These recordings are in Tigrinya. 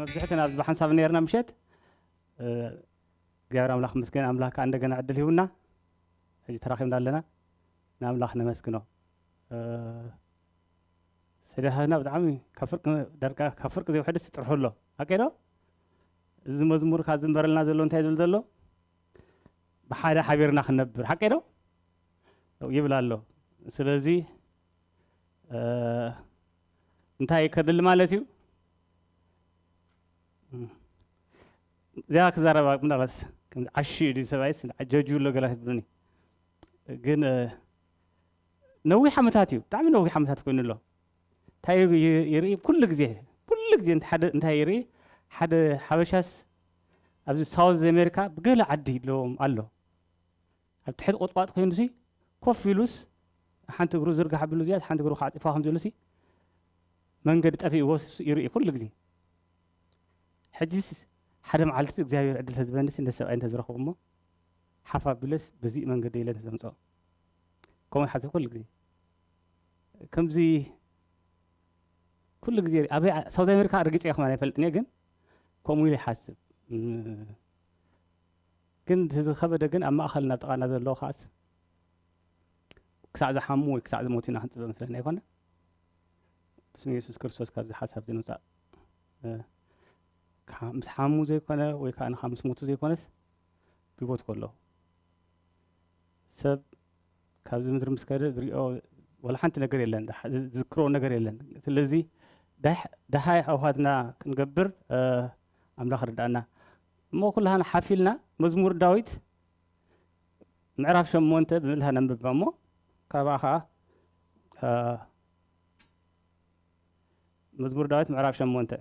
መብዝሕትና ኣብዚ ብሓንሳብ ነርና ምሸት። እግዚኣብሔር ኣምላኽ ምስገን ኣምላኽ ከዓ እንደገና ዕድል ሂቡና ሕጂ ተራኺብና ኣለና። ንኣምላኽ ነመስግኖ። ስደትና ብጣዕሚ ካብ ፍርቂ ደርቃ ካብ ፍርቂ ዘይውሕድስ ጥርሑ ኣሎ። ሓቂ ዶ? እዚ መዝሙር ካብ ዝንበረልና ዘሎ እንታይ ዝብል ዘሎ? ብሓደ ሓቢርና ክንነብር ሓቂ ዶ ይብል ኣሎ። ስለዚ እንታይ ከድሊ ማለት እዩ? እዚኣ ክዛረባ ምናልባት ዓሽ ዩ ሰብኣይስ ጀጁ ኣሎ ገላ ትብሉኒ። ግን ነዊሕ ዓመታት እዩ፣ ብጣዕሚ ነዊሕ ዓመታት ኮይኑ ኣሎ። እንታይ ይርኢ ኩሉ ግዜ፣ ኩሉ ግዜ እንታይ ይርኢ? ሓደ ሓበሻስ ኣብዚ ሳውዝ ኣሜሪካ ብገለ ዓዲ ኣለዎም ኣሎ። ኣብ ትሕቲ ቁጥቋጥ ኮይኑሲ ኮፍ ኢሉስ ሓንቲ እግሩ ዝርጋሕ ቢሉ እዚኣ ሓንቲ እግሩ ከዓ ፂፋ ከም ዘሉሲ መንገዲ ጠፊእዎስ ይርኢ ኩሉ ግዜ። ሕጂስ ሓደ መዓልቲ እግዚኣብሔር ዕድል ተዝበንስ እንደ ሰብኣይ እንተዝረኽቡ እሞ ሓፍ ኣቢለስ በዚ መንገዲ ኢለ ተዘምፅኦ። ከምኡ ሓሰብ ኩሉ ግዜ። ከምዚ ኩሉ ግዜ ኣብ ሳውዝ ኣሜሪካ ርግፅ እየ ክማን ኣይፈልጥን እየ፣ ግን ከምኡ ኢለ ይሓስብ። ግን ዝኸበደ ግን ኣብ ማእኸል ናብ ጥቓና ዘለዎ ከዓስ ክሳዕ ዝሓሙ ወይ ክሳዕ ዝሞቱ ኢና ክንፅበ መስለና ኣይኮነ። ብስም የሱስ ክርስቶስ ካብዚ ሓሳብ እዚ ንውፃእ። ምስ ሓሙ ዘይኮነ ወይ ከዓ ንካ ምስ ሞቱ ዘይኮነስ ብህይወት ከሎ ሰብ ካብዚ ምድሪ ምስ ከደ ዝሪኦ ወላ ሓንቲ ነገር የለን፣ ዝዝክሮ ነገር የለን። ስለዚ ደሃይ ኣውሃትና ክንገብር ኣምላኽ ርዳእና። እሞ ኩላህና ሓፊልና መዝሙር ዳዊት ምዕራፍ ሸሞንተ ብምልታ ነንብባ እሞ ካብኣ ከዓ መዝሙር ዳዊት ምዕራፍ ሸሞንተ።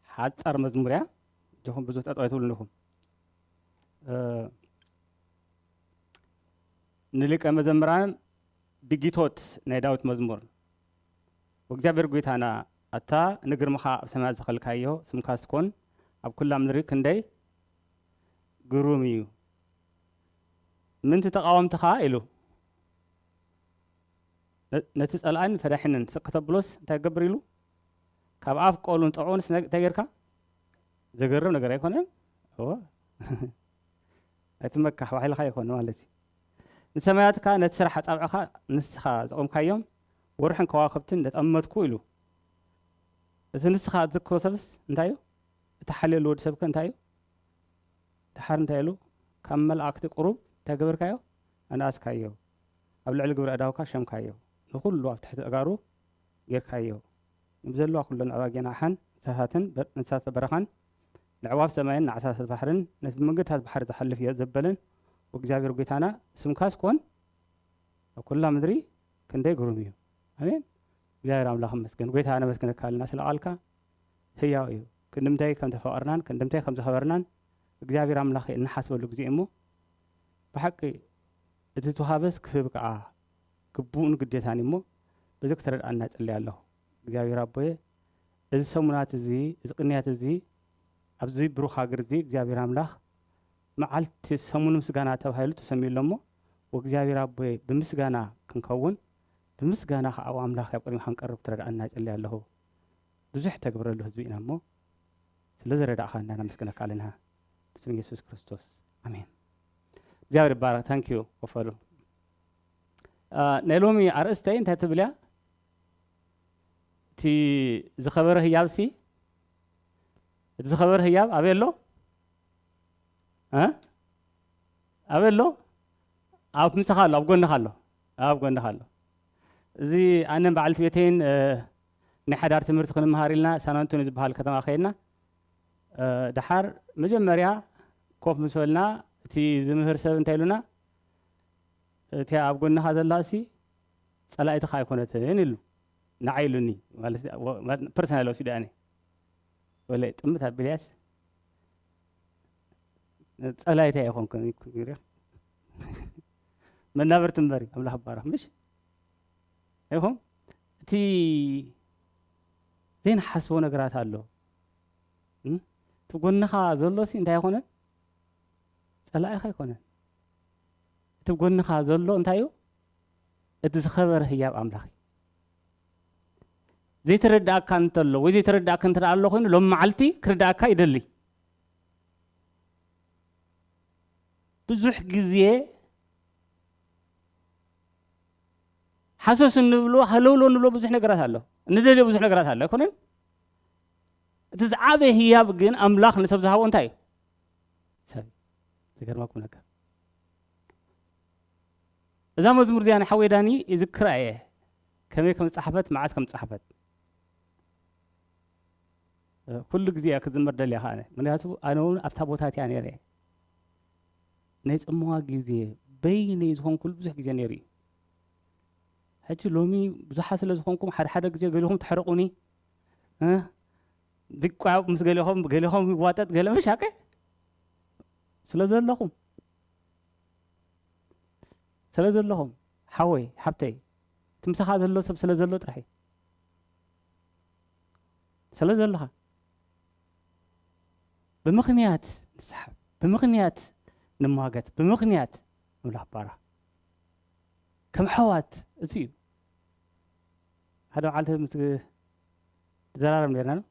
ሓፃር መዝሙር እያ። እጆኹም ብዙሕ ጠጠው ኣይትብሉ እንዲኹም። ንሊቀ መዘምራን ብጊቶት ናይ ዳዊት መዝሙር። ወእግዚኣብሔር ጐይታና፣ ኣታ ንግርምኻ ኣብ ሰማያት ዘኸልካዮ ስምካስ ኮን ኣብ ኩላ ምድሪ ክንደይ ግሩም እዩ። ምንቲ ተቓወምትኻ ኢሉ ነቲ ጸልኣን ፈዳሒንን ስቕ ከተብሎስ እንታይ ክገብር ኢሉ? ካብ ኣፍ ቆሉን ጠዑንስ እንታይ ጌርካ? ዘገርም ነገር ኣይኮነን። እወ። ኣይትመካሕ፣ ባዕልኻ ይኾን ማለት እዩ። ንሰማያትካ ነቲ ስራሕ ኣጻብዕኻ ንስኻ ዘቖምካዮም ወርሕን ከዋኽብትን ዘጠመትኩ ኢሉ። እቲ ንስኻ እትዝክሮ ሰብስ እንታይ እዩ? እቲ ሓልዮት ወዲ ሰብከ እንታይ እዩ? ደሓር እንታይ ኢሉ? ካብ መላእክቲ ቁሩብ እንታይ ገበርካዮ? ኣንኣስካዮ። ኣብ ልዕሊ ግብሪ ኣእዳውካ ሸምካዮ። ንኹሉ ኣብ ትሕቲ ኣእጋሩ ጌርካዮ። ንብዘለዋ ኩለን ኣባጊዕን ኣሓን እንስሳታትን በር-፣ እንስሳታት በረኻን ንኣዕዋፍ ሰማይን ንዓሳታት ባሕርን ነቲ ብመንገድታት ባሕሪ ዝሓልፍ እየ ዘበለን ወእግዚኣብሔር ጐይታና ስምካስ ኮን ኣብ ኩላ ምድሪ ክንደይ ግሩም እዩ። ኣሜን። እግዚኣብሔር ኣምላኽ ይመስገን። ጐይታ ነመስግነካ ኣለና ስለ ቃልካ ህያው እዩ። ክንድምንታይ ከም ተፋቐርናን ክንድምንታይ ከም ዘኸበርናን እግዚኣብሔር ኣምላኽ እንሓስበሉ ግዜ እሞ ብሓቂ እቲ ዝተዋህበስ ክህብ ከኣ ግቡእን ግዴታን እሞ በዚ ክተረድኣና እጽሊ ኣለኹ። እግዚኣብሔር ኣቦየ፣ እዚ ሰሙናት እዚ፣ እዚ ቅንያት እዚ፣ ኣብዚ ብሩኽ ሃገር እዚ እግዚኣብሔር ኣምላኽ መዓልቲ ሰሙን ምስጋና ተባሂሉ ተሰሚዩ ኣሎ እሞ፣ ወእግዚኣብሔር ኣቦየ፣ ብምስጋና ክንከውን፣ ብምስጋና ከኣ ኣምላኽ ኣብ ቅድሚኻ ክንቀርብ ክትረድኣና እጽሊ ኣለኹ። ብዙሕ ተግብረሉ ህዝቢ ኢና እሞ፣ ስለ ዝረዳእኻና ነመስግነካ ኣለና። ብስም የሱስ ክርስቶስ፣ ኣሜን። እግዚኣብሔር ይባረክ። ታንክ ዩ፣ ኮፍ በሉ። አ፣ ናይ ሎሚ ኣርእስተይ እንታይ ትብል እያ? እቲ ዝኸበረ ህያብሲ፣ እቲ ዝኸበረ ህያብ ኣበይ ኣሎ? እ? ኣበይ ኣሎ? ኣብ ምሳኻ ኣሎ፣ ኣብ ጎንኻ ኣሎ። ኣብ ጎንኻ ኣሎ። እዚ ኣነን በዓልቲ ቤተይን፣ እ፣ ናይ ሓዳር ትምህርቲ ክንመሃር ኢልና ሳን ኣንቶኒ ዝበሃል ከተማ ከይድና፣ እ፣ ደሓር መጀመርያ ኮፍ ምስ በልና እቲ ዝምህር ሰብ እንታይ ኢሉና? እቲኣ ኣብ ጎንኻ ዘላ እሲ ጸላኢትኻ ኣይኮነትን ኢሉ። ንዓይ ኢሉኒ። ማለት፣ ወ-፣ ማለት ፐርሰናል ወሲዱ ኣነ። ወለ ጥምት ኣቢልያስ ጸላኢተይ ኣይኮንኩን ኢሉ። መናብርቲ እምበር ኣምላኽ ይባረኽ። ምሽ? ኢኹም? እቲ ዘይንሓስቦ ነገራት ኣሎ። እም? እቲ ጎንኻ ዘሎ ሲ እንታይ ኣይኮነን? ጸላኢኻ ኣይኮነን። እቲ ጎንኻ ዘሎ እንታይ እዩ? እቲ ዝኸበረ ህያብ ኣምላኽ እዩ። ዘይተረድኣካ እንተሎ ወይ ዘይተረድኣካ እንተ ኣሎ ኮይኑ፣ ሎም መዓልቲ ክርድኣካ ይደሊ። ብዙሕ ግዜ ሓሶስ እንብሎ፣ ሃለውሎ እንብሎ ብዙሕ ነገራት ኣሎ። እንደልዮ ብዙሕ ነገራት ኣሎ፣ ኣይኮነን? እቲ ዝዓበየ ህያብ ግን ኣምላኽ ንሰብ ዝሃቦ እንታይ እዩ? ሰብ። ዝገርመኩም ነገር፣ እዛ መዝሙር እዚኣ ንሓወይ ዳኒ ይዝክራ እየ፣ ከመይ ከም ዝጸሓፈት፣ መዓስ ከም ዝጸሓፈት። እ፣ ኩሉ ግዜ እያ ክዝመር ደልያ ከኣ ኣነ። ምክንያቱ ኣነ እውን ኣብታ ቦታ እቲኣ ነይረ እየ። ናይ ጽምዋ ግዜ በይነይ ዝኾንኩሉ ብዙሕ ግዜ ነይሩ እዩ። ሕጂ ሎሚ ብዙሓት ስለ ዝኾንኩም፣ ሓደ ሓደ ግዜ ገሊኹም ተሕርቑኒ፣ እ፣ ቢቋ ምስ ገሊኹም፣ ገሊኹም ይዋጠጥ፣ ገለ መሻቀ ስለ ዘለኹም፣ ስለ ዘለኹም፣ ሓወይ፣ ሓብተይ፣ እቲ ምሳኻ ዘሎ ሰብ ስለ ዘሎ ጥራሕ እዩ። ስለ ዘለኻ፣ ብምኽንያት ንስሓብ፣ ብምኽንያት ንሟገት፣ ብምኽንያት ንብላህ ባራ። ከም ኣሕዋት፣ እዚ እዩ። ሓደ መዓልቲ ምስ ንዘራረብ ነይርና፣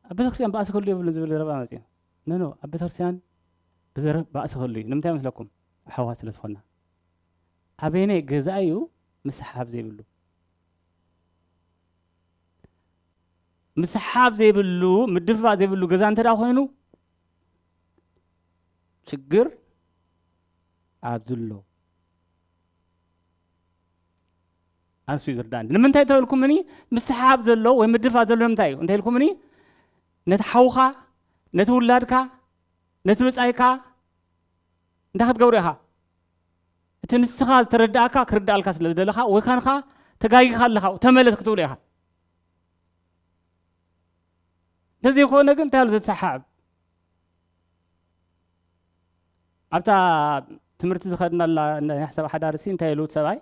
ኣብ ቤተክርስትያን ባእሲ ክህሉ የብሉን ዝብል ዘረባ መጽኡ። ኖ፣ ኖ፣ ኣብ ቤተክርስትያን ብዘረ-፣ ባእሲ ክህሉ እዩ። ንምንታይ መስለኩም? ኣሕዋት ስለ ዝኾንና። ኣበየናይ ገዛ እዩ ምስሓብ ዘይብሉ? ምስሓብ ዘይብሉ፣ ምድፍፋእ ዘይብሉ ገዛ እንተ ደኣ ኮይኑ፣ ችግር ኣብዚ ኣሎ። ኣንሱ እዩ ዝርዳእኒ። ንምንታይ ተበልኩምኒ? ምስሓብ ዘሎ ወይ ምድፋእ ዘሎ ንምንታይ እዩ እንተ ኢልኩምኒ፣ ነቲ ሓውኻ፣ ነቲ ውላድካ፣ ነቲ ብጻይካ እንታይ ክትገብሮ ኢኻ? እቲ ንስኻ ዝተረዳእካ ክርዳእልካ ስለ ዝደለኻ፣ ወይ ካንኻ ተጋጊኻ ኣለኻ፣ ተመለስ ክትብሎ ኢኻ። እንተዘይኮነ ግን እንታይ ኣሎ ዘተሰሓዕብ? ኣብታ ትምህርቲ ዝኸድናላ ናይ ሕሳብ ሓዳርሲ እንታይ ኢሉ እቲ ሰብኣይ?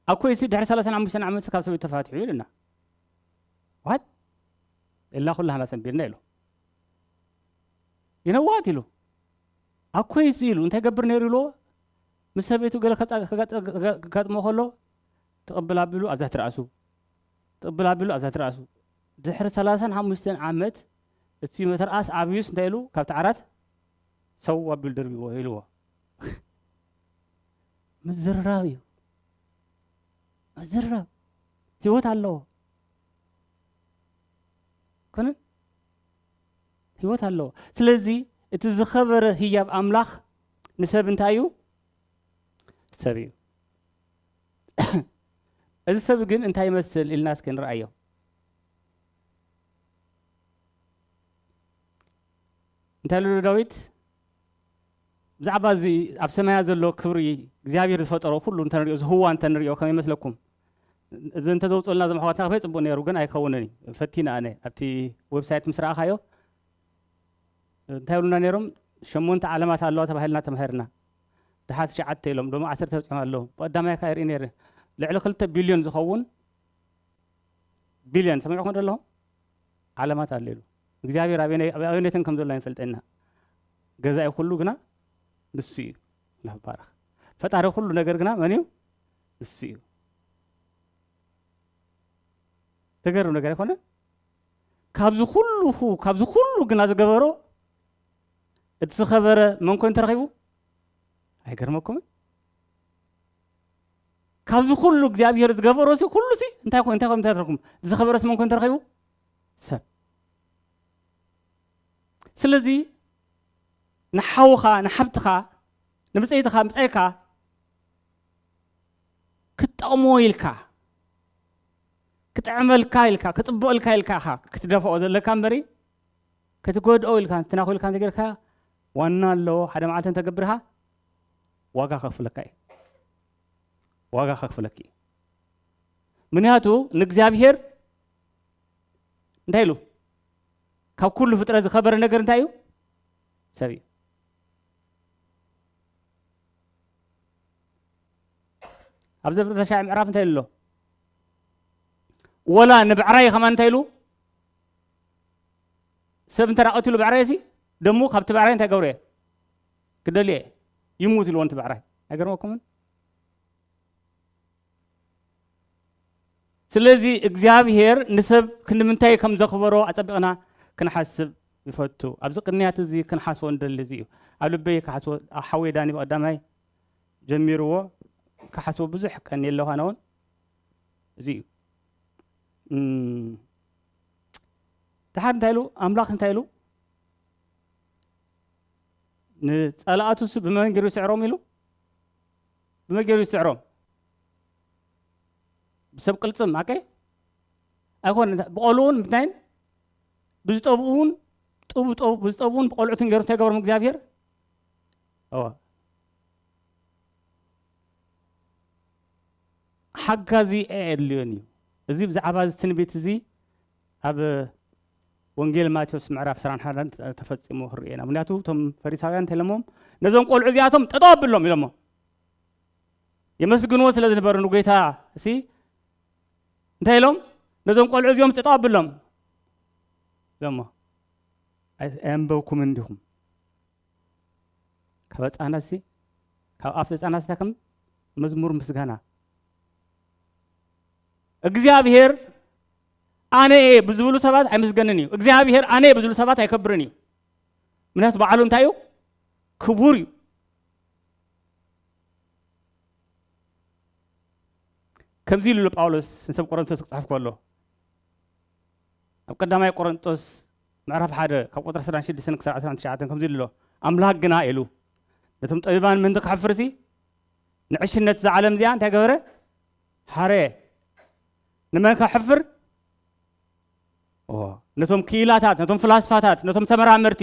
ኣብ ኮይሲ ድሕሪ ሰላሳን ሓሙሽተን ዓመት ካብ ሰበይቱ ተፋቲሑ ኢሉና። ዋት? ኢልና ኩላህና ሰንቢድና ኢሉ። ይነዋት ኢሉ። ኣብ ኮይሲ ኢሉ እንታይ ገብር ነይሩ ኢልዎ? ምስ ሰበይቱ ገለ ከጻ-፣ ከጋጠ-፣ ከጋ-፣ ከጋጥሞ ከሎ ትቕብል ኣቢሉ ኣብዛ ትርኣሱ። ትቕብል ኣቢሉ ኣብዛ ትርኣሱ። ድሕሪ ሰላሳን ሓሙሽተን ዓመት እቲ መተርኣስ ኣብዩስ እንታይ ኢሉ? ካብቲ ዓራት ሰው ኣቢሉ ደርቢዎ ኢልዎ። ምዝርራብ እዩ። ምዝርራብ። ህይወት ኣለዎ። ኮነ? ህይወት ኣለዎ። ስለዚ እቲ ዝኸበረ ህያብ ኣምላኽ ንሰብ እንታይ እዩ? ሰብ እዩ። እዚ ሰብ ግን እንታይ ይመስል ኢልና እስኪ ንርኣዮ። እንታይ ኢሉ ዳዊት? ብዛዕባ እዚ ኣብ ሰማያ ዘሎ ክብሪ እግዚኣብሔር ዝፈጠሮ ኩሉ እንተንሪኦ፣ እዚ ህዋ እንተንሪኦ ከመይ ይመስለኩም? እዚ እንተዘውፅኡልና እዞም ኣሕዋትና ከመይ ፅቡቅ ነይሩ፣ ግን ኣይከውንን እዩ። ፈቲነ ኣነ ኣብቲ ዌብሳይት ምስ ረኣኻዮ እንታይ ይብሉና ነይሮም? ሸሞንተ ዓለማት ኣለዋ ተባሂልና ተማሂርና። ድሓ ትሽዓተ ኢሎም፣ ሎሚ ዓሰርተ በፂሖም ኣለዉ። ብቐዳማይ ከኣ ይርኢ ነይረ። ልዕሊ ክልተ ቢልዮን ዝኸውን፣ ቢልዮን ሰሚዕኩም ዶ ኣለኹም? ዓለማት ኣሎ ኢሉ። እግዚኣብሔር ኣበየናይ-፣ ኣበየነተን ከም ዘሎ ኣይንፈልጠና። ገዛኢ ኩሉ ግና ንሱ እዩ። ላባረኽ። ፈጣሪ ኩሉ ነገር ግና መን እዩ? ንሱ እዩ። ተገርም ነገር ኣይኮነን? ካብዚ ኩሉ ሁ-፣ ካብዚ ኩሉ ግና ዝገበሮ እቲ ዝኸበረ መን ኮይኑ ተረኺቡ? ኣይገርመኩምን? ካብዚ ኩሉ እግዚኣብሔር ዝገበሮ ሲ ኩሉ ሲ እንታይ ኮ-፣ እንታይ ኮ-፣ እንታይ ተረኽቡ? ዝኸበረስ መን ኮይኑ ተረኺቡ? ሰብ። ስለዚ ንሓውኻ፣ ንሓብትኻ፣ ንብጸይትኻ፣ ብጸይካ ክትጠቕሞ ኢልካ፣ ክጥዕመልካ ኢልካ፣ ክጽብቐልካ ኢልካ ኢኻ ክትደፍኦ ዘለካ እምበሪ፣ ክትጎድኦ ኢልካ፣ ትናኹ ኢልካ እንተጌርካ፣ ዋና ኣለዎ፣ ሓደ መዓልቲ እንተገብርካ፣ ዋጋ ከኽፍለካ እዩ። ዋጋ ከኽፍለኪ እዩ። ምክንያቱ ንእግዚኣብሔር እንታይ ኢሉ? ካብ ኩሉ ፍጥረት ዝኸበረ ነገር እንታይ እዩ? ሰብ እዩ። ኣብ ዘፍጥረት ተሽዓ ምዕራፍ እንታይ ኢሉ ኣሎ? ወላ ንብዕራይ ከማን እንታይ ኢሉ? ሰብ እንተ ደኣ ቀቲሉ ብዕራይ ሲ ደሙ ካብቲ ብዕራይ እንታይ ገብሮ እየ? ክደልዮ እየ። ይሙት ኢልዎ ነቲ ብዕራይ። ኣይገርመኩምን? ስለዚ እግዚኣብሔር ንሰብ ክንምንታይ ከም ዘኽበሮ ኣጸቢቕና ክንሓስብ ይፈቱ። ኣብዚ ቅንያት እዚ ክንሓስቦ ንደሊ እዚ እዩ። ኣብ ልበይ ክሓስቦ፣ ሓወይ ዳኒ ብቐዳማይ ጀሚርዎ፣ ክሓስቦ ብዙሕ ቀንየ ኣለኹ ኣነ እውን። እዚ እዩ። እም፣ ደሓር እንታይ ኢሉ? ኣምላኽ እንታይ ኢሉ? ንጸላእቱስ ብመን ገይሩ ይስዕሮም ኢሉ? ብመን ገይሩ ይስዕሮም? ብሰብ ቅልጽም፣ ኣከ? ኣይኮነን። ብቆልኡን ምንታይን ብዝጠብኡን ጥቡ ጠቡ-፣ ብዝጠብኡን ብቆልዑትን ገይሩ እንታይ ገበሮም እግዚኣብሔር? እወ። ሓጋዚ ኣየድልዮን እዩ። እዚ ብዛዕባ እዚ ትንቢት እዚ ኣብ ወንጌል ማቴዎስ ምዕራፍ ዕስራን ሓደን ተፈጺሙ ክርኢ ኢና። ምክንያቱ እቶም ፈሪሳውያን እንታይ ኢሎሞም? ነዞም ቆልዑ እዚኣቶም ጠጠው ኣብሎም ኢሎሞም። የመስግንዎ ስለ ዝነበሩ ንጎይታ እሲ እንታይ ኢሎም? ነዞም ቆልዑ እዚኦም ጠጠው ኣብሎም ኢሎሞ። ኣይ-፣ ኣየንበብኩምን እንዲኹም? ካብ ህጻናት ሲ፣ ካብ ኣፍ ህጻናት ሲ ከም መዝሙር ምስጋና። እግዚኣብሔር ኣነ እየ ብዝብሉ ሰባት ኣይምስገንን እዩ። እግዚኣብሔር ኣነ እየ ብዝብሉ ሰባት ኣይከብርን እዩ። ምክንያቱ በዓሉ እንታይ እዩ? ክቡር እዩ። ከምዚ ኢሉ ኣሎ ጳውሎስ ንሰብ ቆሮንቶስ ክጽሕፍ ከሎ፣ ኣብ ቀዳማይ ቆሮንቶስ ምዕራፍ ሓደ ካብ ቁጽሪ ዕስራን ሽዱሽተን ክሳብ ዕስራን ትሽዓተን ከምዚ ኢሉ ኣሎ፣ ኣምላኽ ግና ኢሉ ነቶም ጠቢባን ምእንቲ ከሕፍር ሲ ንዕሽነት እዛ ዓለም እዚኣ እንታይ ገበረ? ሓረየ። ንመን ከሕፍር? ኦ፣ ነቶም ክኢላታት፣ ነቶም ፍላስፋታት፣ ነቶም ተመራመርቲ፣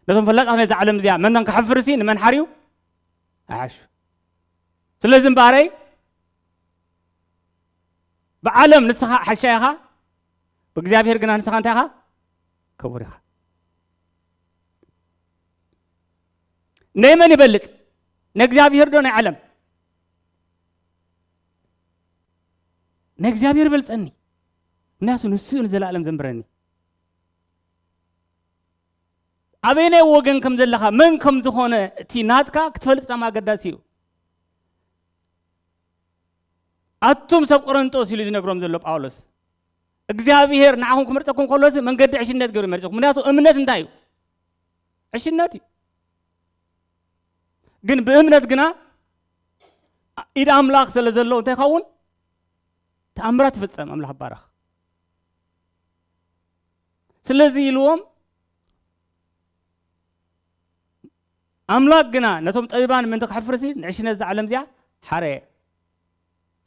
ነቶም ፈላጣት ናይዛ ዓለም እዚኣ መን ከሕፍር ሲ ንመን ሓርዩ? ኣዓሹ። ስለዚ እምበኣረይ ብዓለም ንስኻ ሓሻ ኢኻ፣ ብእግዚኣብሔር ግና ንስኻ እንታይ ኢኻ? ክቡር ኢኻ። ናይ መን ይበልጽ? ናይ እግዚኣብሔር ዶ ናይ ዓለም? ናይ እግዚኣብሔር ይበልጸኒ። ምክንያቱ ንሱ እዩ ንዘለኣለም ዘንብረኒ። ኣበየናይ ወገን ከም ዘለኻ፣ መን ከም ዝኾነ እቲ ናትካ ክትፈልጥ ብጣዕሚ ኣገዳሲ እዩ። ኣቱም ሰብ ቆሮንጦስ ኢሉ ዝነግሮም ዘሎ ጳውሎስ፣ እግዚኣብሔር ንዓኹም ክመርጸኩም ከሎሲ መንገዲ ዕሽነት ገይሩ ይመርጸኩም። ምክንያቱ እምነት እንታይ እዩ? ዕሽነት እዩ። ግን ብእምነት ግና ኢድ ኣምላኽ ስለ ዘሎ እንታይ ይኸውን? ተኣምራት ይፍጸም፣ ኣምላኽ ይባረኽ። ስለዚ ኢልዎም፣ ኣምላኽ ግና ነቶም ጠቢባን ምእንቲ ከሕፍርሲ ንዕሽነት እዛ ዓለም እዚኣ ሓረየ።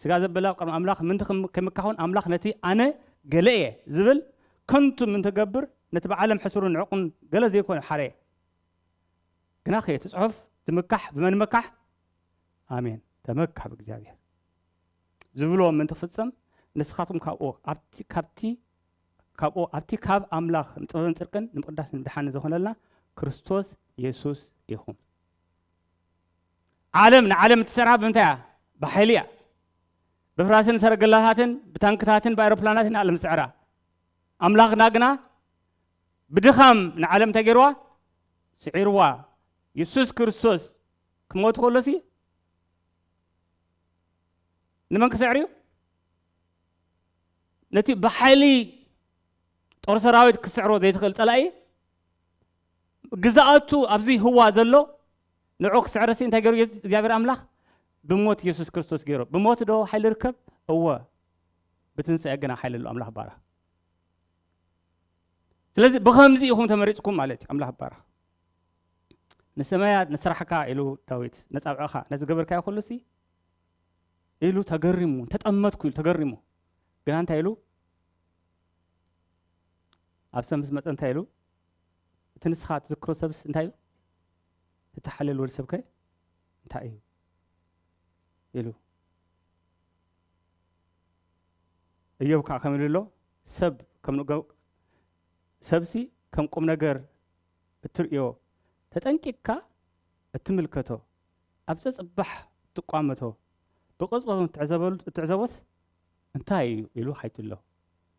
ስጋ ዘበለ ኣብ ቅድሚ ኣምላኽ ምእንቲ ክም-፣ ከምካኹን ኣምላኽ ነቲ ኣነ ገለ እየ ዝብል ከንቱ ምእንቲ ገብር ነቲ ብዓለም ሕሱርን ዕቑን ገለ ዘይኮነ ሓረየ። ግናኸ እቲ ጽሑፍ ዝምካሕ ብመን ምካሕ? ኣሜን። ተመካሕ ብእግዚኣብሔር። ዝብሎ ምእንቲ ክፍጸም ንስኻትኩም ካብኡ ኣብቲ፣ ካብቲ፣ ካብኡ ኣብቲ ካብ ኣምላኽ ንጥበብን ጽድቅን ንምቕዳስን ምድሓንን ዝኾነልና ክርስቶስ የሱስ ኢኹም። ዓለም ንዓለም እትሰርዓ ብምንታይ እያ? ብሓይሊ እያ። ብፍራስን ሰረገላታትን ብታንክታትን ብኣይሮፕላናትን ንዓለም ዝስዕራ። ኣምላኽና ግና ብድኻም ንዓለም እንታይ ገይርዋ? ስዒርዋ። የሱስ ክርስቶስ ክሞት ከሎሲ ንመን ክስዕር እዩ? ነቲ ብሓይሊ ጦር ሰራዊት ክስዕሮ ዘይትኽእል ጸላኢ ግዛኣቱ ኣብዚ ህዋ ዘሎ ንዑ ክስዕርሲ እንታይ ገይሩ የሱ-፣ እግዚኣብሔር ኣምላኽ? ብሞት የሱስ ክርስቶስ ገይሩ። ብሞት ዶ ሓይሊ ርከብ? እወ። ብትንሳኤ ግና ሓይሊ ኣሎ ኣምላኽ ባራ። ስለዚ ብኸምዚ ኢኹም ተመሪጽኩም ማለት እዩ። ኣምላኽ ባራ። ንሰማያት ንስራሕካ ኢሉ ዳዊት፣ ነጻብዕኻ፣ ነዚ ገበርካዮ ኩሉሲ ኢሉ ተገሪሙ፣ ተጠመትኩ ኢሉ ተገሪሙ። ግና እንታይ ኢሉ? ኣብ ሰብ ምስ መጸ እንታይ ኢሉ? እቲ ንስኻ ትዝክሮ ሰብስ እንታይ እዩ? እቲ ሓለል ወዲ ሰብከ እንታይ እዩ? ኢሉ። እዮብ ከዓ ከም ኢሉ ኣሎ፣ ሰብ ከም ንገ-፣ ሰብሲ ከም ቁም ነገር እትርእዮ ተጠንቂቕካ እትምልከቶ፣ ኣብ ጸጽባሕ እትቋመቶ፣ ብቕጽበት እውን እትዕዘበሉ-፣ እትዕዘቦስ እንታይ እዩ ኢሉ ሓቲቱ ኣሎ።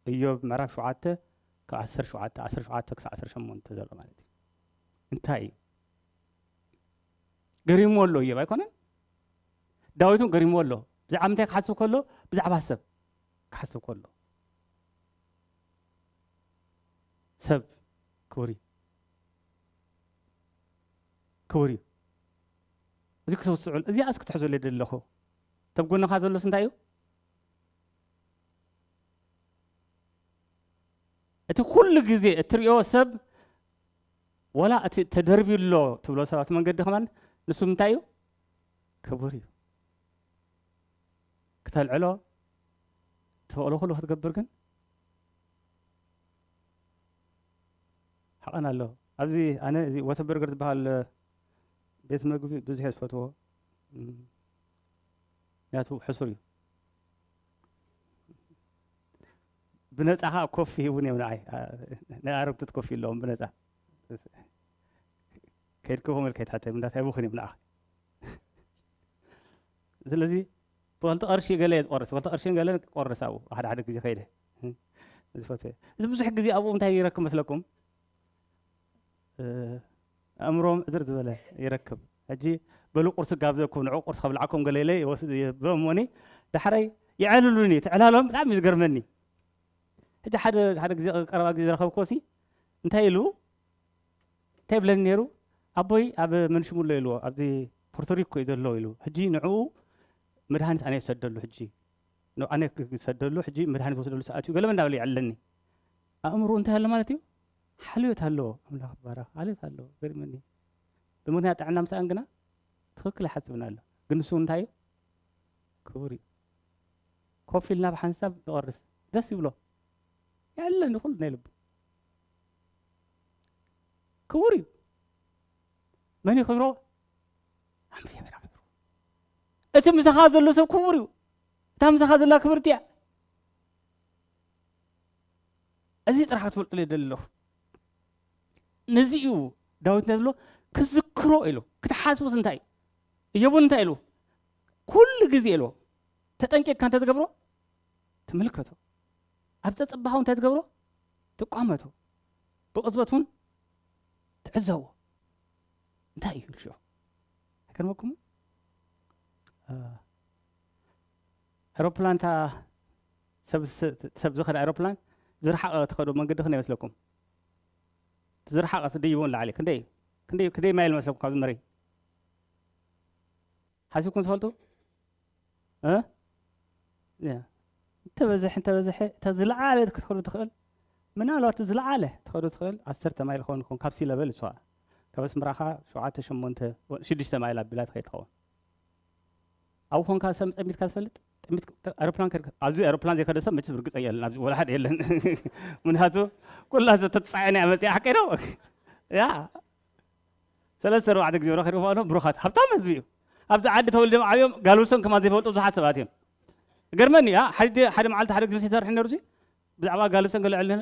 እዮብ ምዕራፍ ሸውዓተ ካብ ዓሰርተ ሸውዓተ፣ ዓሰርተ ሸውዓተ ክሳብ ዓሰርተ ሸሞንተ ዘሎ ማለት እዩ። እንታይ እዩ? ገሪምዎ ኣሎ እዮብ ኣይኮነን? ዳዊት እውን ገሪምዎ ኣሎ። ብዛዕባ ምንታይ ክሓስብ ከሎ? ብዛዕባ ሰብ ክሓስብ ከሎ። ሰብ ክቡር እዩ። ክቡር እዩ። እዚ ክትውስዑ፣ እዚኣ እስኪ ትሕዙለይ ደለኹ። ተብ ጎንኻ ዘሎስ እንታይ እዩ? እቲ ኩሉ ግዜ እትሪኦ ሰብ፣ ዋላ እቲ ተደርብዩ ኣሎ ትብሎ ሰባት መንገዲ ከማን ንሱ እንታይ እዩ? ክቡር እዩ። ክተልዕሎ ትኽእሎ ኩሉ ክትገብር ግን ሓቐን ኣሎ። ኣብዚ ኣነ እዚ ወተበርገር ዝበሃል ቤት መግቢ ብዙሕ እየ ዝፈትዎ። እም፣ ምክንያቱ ሕሱር እዩ። ብነጻ ኸኣ ኮፊ ሂቡን እዮም ንዓይ። ኣ፣ ናይ ኣረግቶት ኮፊ ኣለዎም ብነጻ። ከይድክኹም ኢል ከይትሓተዮም እንዳታይቡኽን እዮም ንዓኻ። ስለዚ ብኸልተ ቅርሺ ገለ እየ ዝቆርስ፣ ብኸልተ ቅርሽን ገለ ቆርስ ኣብኡ ሓደ ሓደ ግዜ ከይደ። እዚ ፈትወ። እዚ ብዙሕ ግዜ ኣብኡ እንታይ ይረክብ መስለኩም? እ፣ ኣእምሮም ዕዝር ዝበለ ይረክብ። ሕጂ በሉ ቁርሲ ጋብዘኩም፣ ንዑ ቁርሲ ከብልዓኩም ገለ ኢለ ይወስድ፣ ይህቦም እሞኒ፣ ዳሕራይ የዕልሉኒ፣ እቲ ዕላሎም ብጣዕሚ እዩ ዝገርመኒ። ሕጂ ሓደ፣ ሓደ ግዜ ቀረባ ግዜ ዝረኸብክዎ ሲ እንታይ ኢሉ፣ እንታይ ይብለኒ ነይሩ? ኣቦይ ኣብ መንሽሙሎ ኢልዎ፣ ኣብዚ ፖርቶሪኮ እዩ ዘሎ ኢሉ። ሕጂ ንዕኡ መድሃኒት ኣነ ይሰደሉ፣ ሕጂ ን-፣ ኣነ ክሰደሉ፣ ሕጂ መድሃኒት ወስደሉ ሰዓት እዩ፣ ገለመ እንዳበለ ይዕለኒ። ኣእምሮ እንታይ ኣሎ ማለት እዩ? ሓልዮት ኣለዎ። ኣምላኽ ይባረኽ። ሓልዮት ኣለዎ። ገሪመኒ። ብምኽንያት ጥዕና ምሳኣን ግና ትኽክል ይሓስብን ኣሎ። ግን ንሱ እንታይ እዩ? ክቡር እዩ። ኮፍ ኢልና ብሓንሳብ ንቆርስ። ደስ ይብሎ። የዕለኒ ኩሉ ናይ ልቡ። ክቡር እዩ። መን የኽብሮ? ኣንብየ መራኽብሩ። እቲ ምሳኻ ዘሎ ሰብ ክቡር እዩ። እታ ምሳኻ ዘላ ክብርቲ እያ። እዚ ጥራሕ ክትፈልጡለይ ይደሊ ኣለኹ። ነዚ እዩ ዳዊት እንታይ ዝብሎ? ክዝክሮ ኢሉ። ክትሓስቡስ እንታይ እዩ? እዮብ እንታይ ኢሉ? ኩሉ ግዜ ኢሉ። ተጠንቂቕካ እንተትገብሮ ትምልከቶ። ኣብ ጸጸባኻ እንታይ ትገብሮ? ትቋመቶ። ብቕጽበት እውን ትዕዘቦ። እንታይ እዩ ኢሉ ሽዑ? ኣይገርመኩምን? እ፣ ኤሮፕላን እታ ሰብ፣ ሰብ ዝኸዳ ኤሮፕላን ዝረሓቐ ትኸዶ መንገዲ ክንደይ ይመስለኩም? እቲ ዝረሓቐ ስደይቦ ንላዕሊ ክንደይ፣ ክንደይ፣ ክንደይ ማይል መስለኩም ካብዚ መሬት? ሓሲብኩም ትፈልጡ? እ? ያ። እንተበዝሕ፣ እንተበዝሐ፣ እታ ዝለዓለ ክትኸዶ ትኽእል፣ ምናልባት ዝለዓለ ትኸዶ ትኽእል ዓሰርተ ማይል ክኸውን ይኸውን፣ ካብ ሲ ለቨል እሷ። ካብ ኣስመራኻ ሸውዓተ፣ ሸሞንተ፣ ሽዱሽተ ማይል ኣቢላ ትኸይድ ትኸውን። ኣብኡ ኾንካ ሰብ ጠሚትካ ትፈልጥ? ጠሚት-፣ ኣሮፕላን ከድካ፣ ኣብዚ ኣሮፕላን ዘይከደ ሰብ መቸስ ርግጸኛ የለን፣ ኣብዚ ወላ ሓደ የለን። ምክንያቱ ኩላ ተተጻዒና እያ መጺኣ፣ ሓቀይ ነው? ያ። ሰለስተ ኣርባዕተ ግዜ ወረ ከድኩም ኣሎ፣ ብሩኻት፣ ሃብታም ህዝቢ እዩ። ኣብዚ ዓዲ ተወሊዶም ዓብዮም ጋልብሶን ከማን ዘይፈልጡ ብዙሓት ሰባት እዮም። ገርመኒ፣ ያ፣ ሓደ፣ ሓደ መዓልቲ ሓደ ግዜ ይሰርሕ ነሩ ሲ፣ ብዛዕባ ጋልብሰን ገለ ዕልነ፣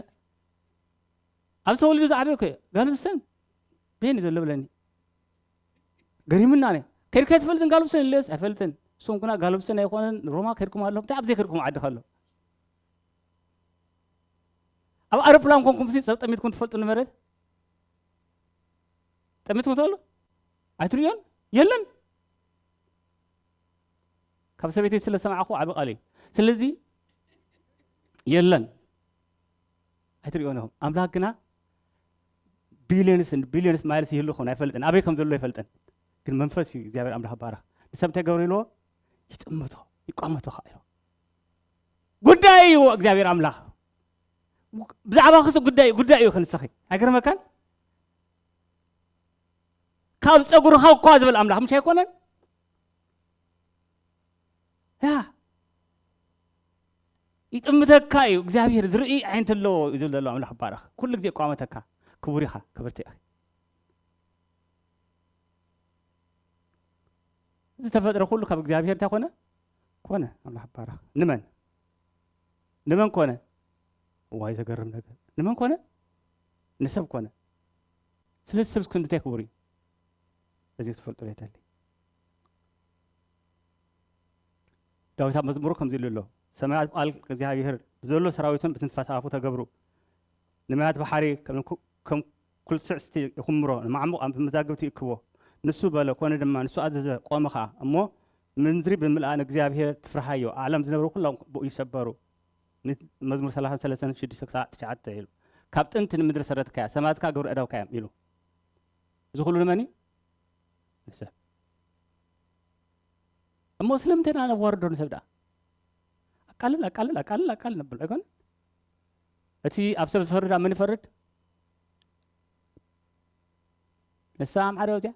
ኣብ ተወሊዱ ዝዓበየ እኮ እዩ። ጋልብሰን ቤን እዩ ዘሎ ብለኒ። ገሪምና ነ። ከድካ ትፈልጥን ጋልብሰን ኢለዮስ፣ ኣይፈልጥን። እሱም ግና ጋልብሰን ኣይኮነን፣ ሮማ ከድኩም ኣለኹም፣ እንታይ ኣብ ዘይከድኩም ዓዲ ከሎ። ኣብ ኣውሮፕላን ኮንኩም ሲ፣ ሰብ ጠሚትኩም ትፈልጡ ንመሬት? ጠሚትኩም ትፈልጡ? ኣይትርእዮን? የለን። ካብ ሰበይተይ ስለ ሰማዕኹ ዓቢ ቃል እዩ። ስለዚ የለን። ኣይትርእዮን ኢኹም። ኣምላኽ ግና ቢልዮንስ፣ ቢልዮንስ ማይልስ ይህሉ ይኸውን ኣይፈልጥን። ኣበይ ከም ዘሎ ኣይፈልጥን። ግን መንፈስ እዩ እግዚኣብሔር ኣምላኽ ይባረኽ። ንሰብ እንታይ ገብሩ ኢልዎ? ይጥምቶ፣ ይቋመቶ ኸዓ ኢልዎ። ጉዳይ እዩ እግዚኣብሔር ኣምላኽ። ብዛዕባ ክሱ ጉዳይ፣ ጉዳይ እዩ ክንስኺ። ኣይገርመካን? ካብ ጸጉርኻ እኳ ዝብል ኣምላኽ ምሽ ኣይኮነን? ያ። ይጥምተካ እዩ እግዚኣብሔር፣ ዝርኢ ዓይንቲ ኣለዎ እዩ ዝብል ዘሎ ኣምላኽ ይባረኽ። ኩሉ ግዜ ይቋመተካ። ክቡር ኢኻ፣ ክብርቲ ኢኺ። ዝተፈጥረ ኩሉ ካብ እግዚኣብሔር እንታይ ኮነ? ኮነ። ኣምላኽ ይባረኽ። ንመን? ንመን ኮነ? እዋይ ዘገርም ነገር። ንመን ኮነ? ንሰብ ኮነ። ስለዚ ሰብ እስኪ እንታይ ክቡር እዩ? እዚ ክትፈልጡ ይደሊ። ዳዊት ኣብ መዝሙሩ ከምዚ ኢሉ ኣሎ፣ ሰማያት ቃል እግዚኣብሔር ብዘሎ ሰራዊቶም ብትንፋስ ኣፉ ተገብሩ። ንማያት ባሕሪ ከም ኩ-፣ ከም ኩልስስቲ ይኹምሮ፣ ንማዕሙቕ ኣብ መዛግብቲ ይእክቦ። ንሱ በለ፣ ኮነ ድማ፣ ንሱ ኣዘዘ፣ ቆመ ኸኣ። እሞ ምድሪ ብምልኣ ንእግዚኣብሔር ትፍርሃዮ፣ ዓለም ዝነብሩ ኩሎም ብኡ ይሰበሩ። ን-፣ መዝሙር ሰላሳ ሰለስተ ሽዱሽተ ክሳዕ ትሽዓተ ኢሉ። ካብ ጥንቲ ንምድሪ ሰረትካያ፣ ሰማያትካ ግብሪ ኣእዳውካ እዮም ኢሉ። እዚ ኩሉ ንመን እዩ? ንሰብ። እሞ ስለምንታይ ኢና ነዋርዶ ንሰብ ደኣ? ኣቃልል፣ ኣቃልል፣ ኣቃልል፣ ኣቃልል ነብል ኣይኮን? እቲ ኣብ ሰብ ዝፈርድ ኣብ መን ይፈርድ? ንሳ ኣምዓዶ እዚኣ?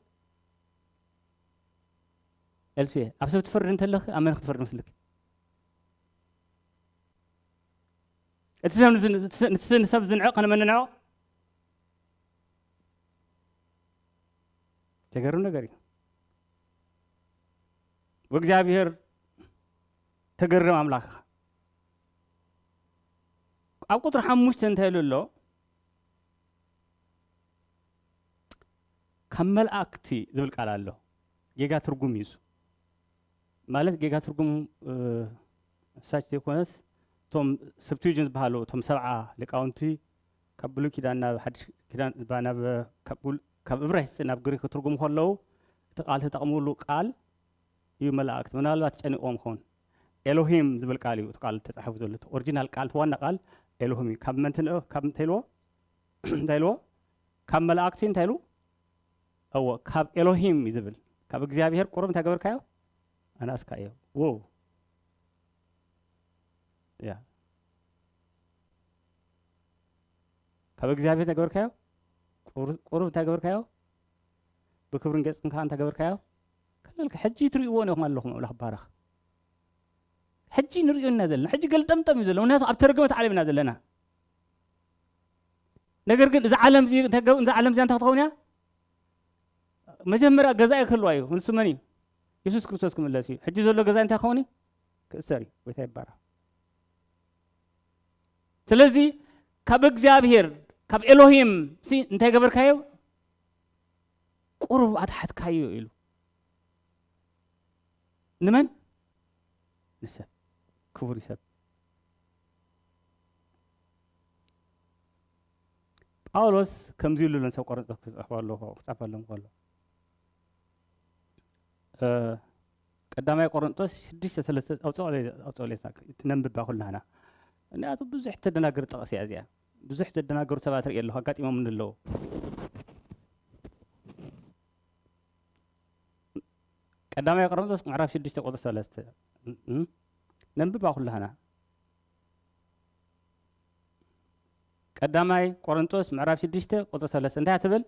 ኤልሱየ፣ ኣብ ሰብ ትፈርድ እንተለኺ ኣብ መን ክትፈርድ መስልኪ? እቲ ሰብ ንዝ-፣ ንስ-፣ ንስ-፣ ንሰብ ዝንዕቕ ንመን ንዕቕ? ዘገርም ነገር እዩ። ወእግዚኣብሔር ተገርም ኣምላኽኻ። ኣብ ቁጽሪ ሓሙሽተ እንታይ ኢሉ ኣሎ? ካብ መላእክቲ ዝብል ቃል ኣሎ። ጌጋ ትርጉም እዩ እሱ። ማለት ጌጋ ትርጉም፣ እ፣ ሳች ዘይኮነስ፣ እቶም ሰብቱጅን ዝበሃሉ፣ እቶም ሰብዓ ሊቃውንቲ ካብ ብሉይ ኪዳን ናብ ሓድሽ ኪዳን፣ ባ-፣ ናብ፣ ካብ ብሉ-፣ ካብ እብራይስጢ ናብ ግሪክ ክትርጉሙ ከለዉ፣ እቲ ቃል ተጠቕምሉ ቃል እዩ መላእክት። ምናልባት ጨኒቖም ይኸውን። ኤሎሂም ዝብል ቃል እዩ እቲ ቃል ተጻሒፉ ዘሎ። እቲ ኦሪጂናል ቃል፣ እቲ ዋና ቃል ኤሎሂም እዩ። ካብ መን ትንእ-፣ ካብ እንታይ ኢልዎ? እንታይ ኢልዎ? ካብ መላእክቲ እንታይ ኢሉ? እዎ፣ ካብ ኤሎሂም እዩ ዝብል። ካብ እግዚኣብሔር ቁሩብ እንታይ ገበርካዮ? ኣናእስካዮ። ዎው። ያ። ካብ እግዚኣብሔር እንታይ ገበርካዮ? ቁር-፣ ቁሩብ እንታይ ገበርካዮ? ብክብርን ገጽን ከኣ እንታይ ገበርካዮ? ከለልካ። ሕጂ ትርእይዎ ኢኹም ኣለኹም፣ ኣምላኽ ባረኽ። ሕጂ ንርእዮ ኢና ዘለና። ሕጂ ገልጠምጠም እዩ ዘሎ። ምክንያቱ ኣብ ተረገመት ዓለም ኢና ዘለና። ነገር ግን እዛ ዓለም እዚ እንታይ ገብ-፣ እዛ ዓለም እዚኣ እንታይ ክትኸውን እያ? መጀመርያ ገዛኢ ክህልዋ እዩ። ንሱ መን እዩ? የሱስ ክርስቶስ ክምለስ እዩ። ሕጂ ዘሎ ገዛኢ እንታይ ክኸውን እዩ? ክእሰር እዩ። ጎይታ ይባረኽ። ስለዚ ካብ እግዚኣብሔር፣ ካብ ኤሎሂም ሲ እንታይ ገበርካዮ? ቁሩብ ኣትሓትካዮ ኢሉ። ንመን? ንሰብ። ክቡር ሰብ። ጳውሎስ ከምዚ ኢሉ ነሰብ ቆሮንቶስ ክጽሕፎ ኣለዎ፣ ክጽሕፈሎም ከሎ። እ፣ ቀዳማይ ቆሮንቶስ ሽዱሽተ ሰለስተ ኣውጽኦ ለይ-፣ ኣውጽኦ ለይሳ፣ እቲ ነንብባ ኩላህና። ምክንያቱ ብዙሕ ተደናግር ጥቕሲ እያ እዚኣ። ብዙሕ ዘደናገሩ ሰባት ርእየ ኣለኹ፣ ኣጋጢሞምኒ ኣለዉ። ቀዳማይ ቆሮንቶስ ምዕራፍ ሽዱሽተ ቁጽሪ ሰለስተ። እም፣ ነንብባ ኩላህና። ቀዳማይ ቆሮንቶስ ምዕራፍ ሽዱሽተ ቁጽሪ ሰለስተ እንታይ ትብል?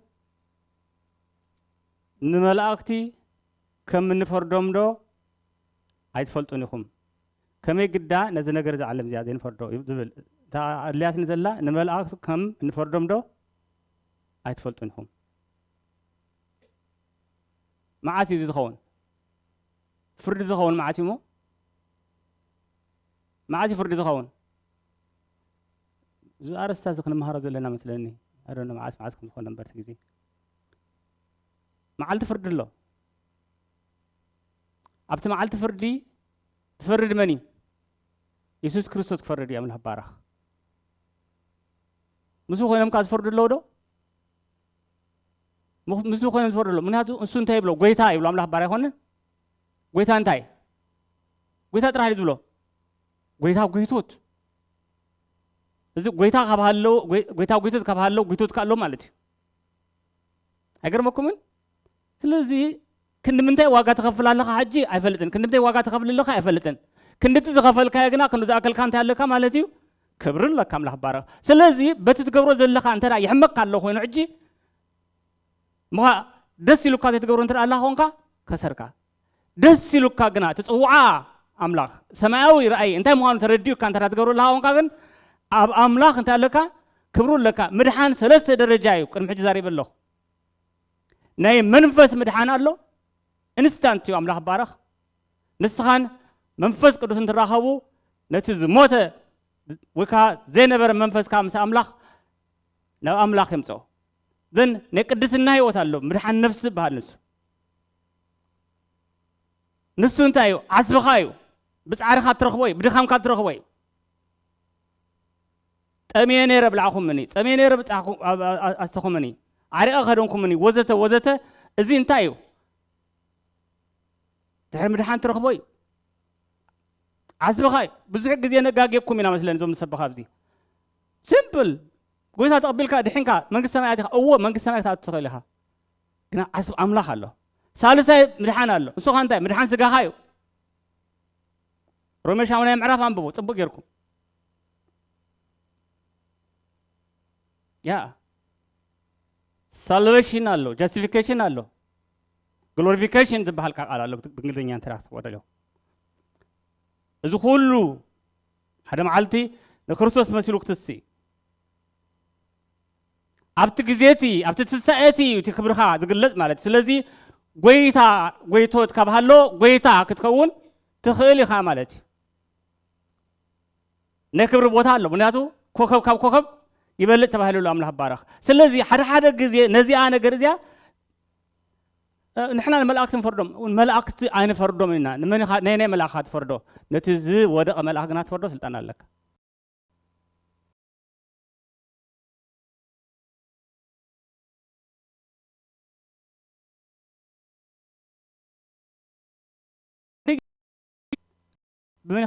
ንመላእክቲ ከም እንፈርዶም ዶ ኣይትፈልጡን ኢኹም? ከመይ ግዳ ነዚ ነገር እዚ ዓለም እዚኣ ዘይንፈርዶ እዩ ዝብል። እታ ኣድልያትኒ ዘላ ንመላእክቲ ከም እንፈርዶም ዶ ኣይትፈልጡን ኢኹም? መዓስ እዩ እዚ ዝኸውን? ፍርዲ ዝኸውን መዓስ እዩ እሞ? መዓስ እዩ ፍርዲ ዝኸውን? እዚ ኣርእስታ እዚ ክንመሃሮ ዘለና መስለኒ። ኣይ ዶንት ኖ መዓስ መዓስ ከም ዝኾነ እምበር እቲ ግዜ። መዓልቲ ፍርዲ ኣሎ። ኣብቲ መዓልቲ ፍርዲ ዝፈርድ መን እዩ? የሱስ ክርስቶስ ክፈርድ እዩ። ኣምላኽ ባረኽ። ምስኡ ኮይኖም ከኣ ዝፈርዱ ኣለዉ ዶ? ምስ-፣ ምስኡ ኮይኖም ዝፈርዱ ኣለዉ። ምክንያቱ እሱ እንታይ ይብሎ? ጎይታ ይብሎ። ኣምላኽ ባርያ ኣይኮነን? ጎይታ እንታይ? ጎይታ ጥራሕ እዩ ዝብሎ። ጎይታ ጎይቶት። እዚ ጎይታ ካብ ሃለው፣ ጎይ-፣ ጎይታ ጎይቶት ካብ ሃለው፣ ጎይቶት ከ ኣሎ ማለት እዩ። ኣይገርመኩምን? ስለዚ ክንዲ ምንታይ ዋጋ ትኸፍል ኣለኻ ሕጂ ኣይፈልጥን። ክንዲ ምንታይ ዋጋ ትኸፍል ኣለኻ ኣይፈልጥን። ክንዲ እቲ ዝኸፈልካዮ ግና ክንዲ ዝኣከልካ እንታይ ኣለካ ማለት እዩ? ክብሪ ኣለካ፣ ኣምላኽ ባረኽ። ስለዚ በቲ ትገብሮ ዘለኻ እንተ ደኣ ይሕመካ ኣሎ ኮይኑ ሕጂ፣ ምኻ ደስ ኢሉካ ዘይትገብሮ እንተ ደኣ ኣላ ኾንካ፣ ከሰርካ። ደስ ኢሉካ ግና እቲ ጽውዓ ኣምላኽ ሰማያዊ ራእይ እንታይ ምዃኑ ተረዲኡካ እንተ ደኣ ትገብሮ ኣለኻ ኾንካ ግን፣ ኣብ ኣምላኽ እንታይ ኣለካ? ክብሩ ኣለካ። ምድሓን ሰለስተ ደረጃ እዩ፣ ቅድሚ ሕጂ ዛሪበ ኣለኹ። ናይ መንፈስ ምድሓን ኣሎ፣ ኢንስታንት እዩ፣ ኣምላኽ ባረኽ። ንስኻን መንፈስ ቅዱስን ትራኸቡ፣ ነቲ ዝሞተ ወይ ከኣ ዘይነበረ መንፈስካ ምስ ኣምላኽ ናብ ኣምላኽ የምጽኦ። ዘን ናይ ቅድስና ህይወት ኣሎ፣ ምድሓን ነፍሲ ዝበሃል ንሱ። ንሱ እንታይ እዩ? ዓስብኻ እዩ። ብጻዕርኻ ትረኽቦ እዩ፣ ብድኻምካ ትረኽቦ እዩ። ጠምየ ነይረ ብላዕኹምኒ፣ ጸምየ ነይረ ብጻዕኹ-፣ ኣ-፣ ኣ-፣ ኣ-፣ ኣስተኹምኒ፣ ዓሪቐ ከደንኩምኒ፣ ወዘተ ወዘተ። እዚ እንታይ እዩ? ድሕሪ ምድሓን ትረኽቦ እዩ። ዓስብኻ እዩ። ብዙሕ ግዜ ነጋጌኩም ኢና መስለኒ እዞም ንሰብኻ ኣብዚ። ሲምፕል። ጎይታ ተቐቢልካ ድሒንካ መንግስቲ ሰማያት ኢኻ። እዎ መንግስቲ ሰማያት ክትኣቱ ትኽእል ኢኻ። ግና ዓስቢ ኣምላኽ ኣሎ። ሳልሳይ ምድሓን ኣሎ። ንሱ ኸኣ እንታይ? ምድሓን ስጋኻ እዩ። ሮሜ ሻሙናይ ምዕራፍ ኣንብቦ ጽቡቅ ጌርኩም። ያ ሳልቬሽን ኣሎ፣ ጃስቲፊኬሽን ኣሎ፣ ግሎሪፊኬሽን ዝበሃል ቃል ኣሎ ብእንግሊዝኛ እንተ ክትወደልዮ። እዚ ኩሉ ሓደ መዓልቲ ንክርስቶስ መሲሉ ክትሲ ኣብቲ ግዜ እቲ ኣብቲ ትንሳኤ እቲ እዩ እቲ ክብርኻ ዝግለጽ ማለት እዩ። ስለዚ ጎይታ ጎይቶት ካብ ሃሎ ጎይታ ክትከውን ትኽእል ኢኻ ማለት እዩ። ናይ ክብሪ ቦታ ኣሎ። ምክንያቱ ኮኸብ ካብ ኮኸብ ይበልጽ ተባሂሉ ኣሎ ኣምላኽ ባረኽ። ስለዚ ሓደ ሓደ ግዜ ነዚኣ ነገር እዚኣ እ፣ ንሕና ንመላእክቲ ንፈርዶም፣ እውን መላእክቲ ኣይንፈርዶም ኢና። ንመን ኢኻ ናይ ናይ መልኣኻ ትፈርዶ? ነቲ ዝወደቐ መልኣኽ ግና ትፈርዶ ስልጣን ኣለካ። ብመን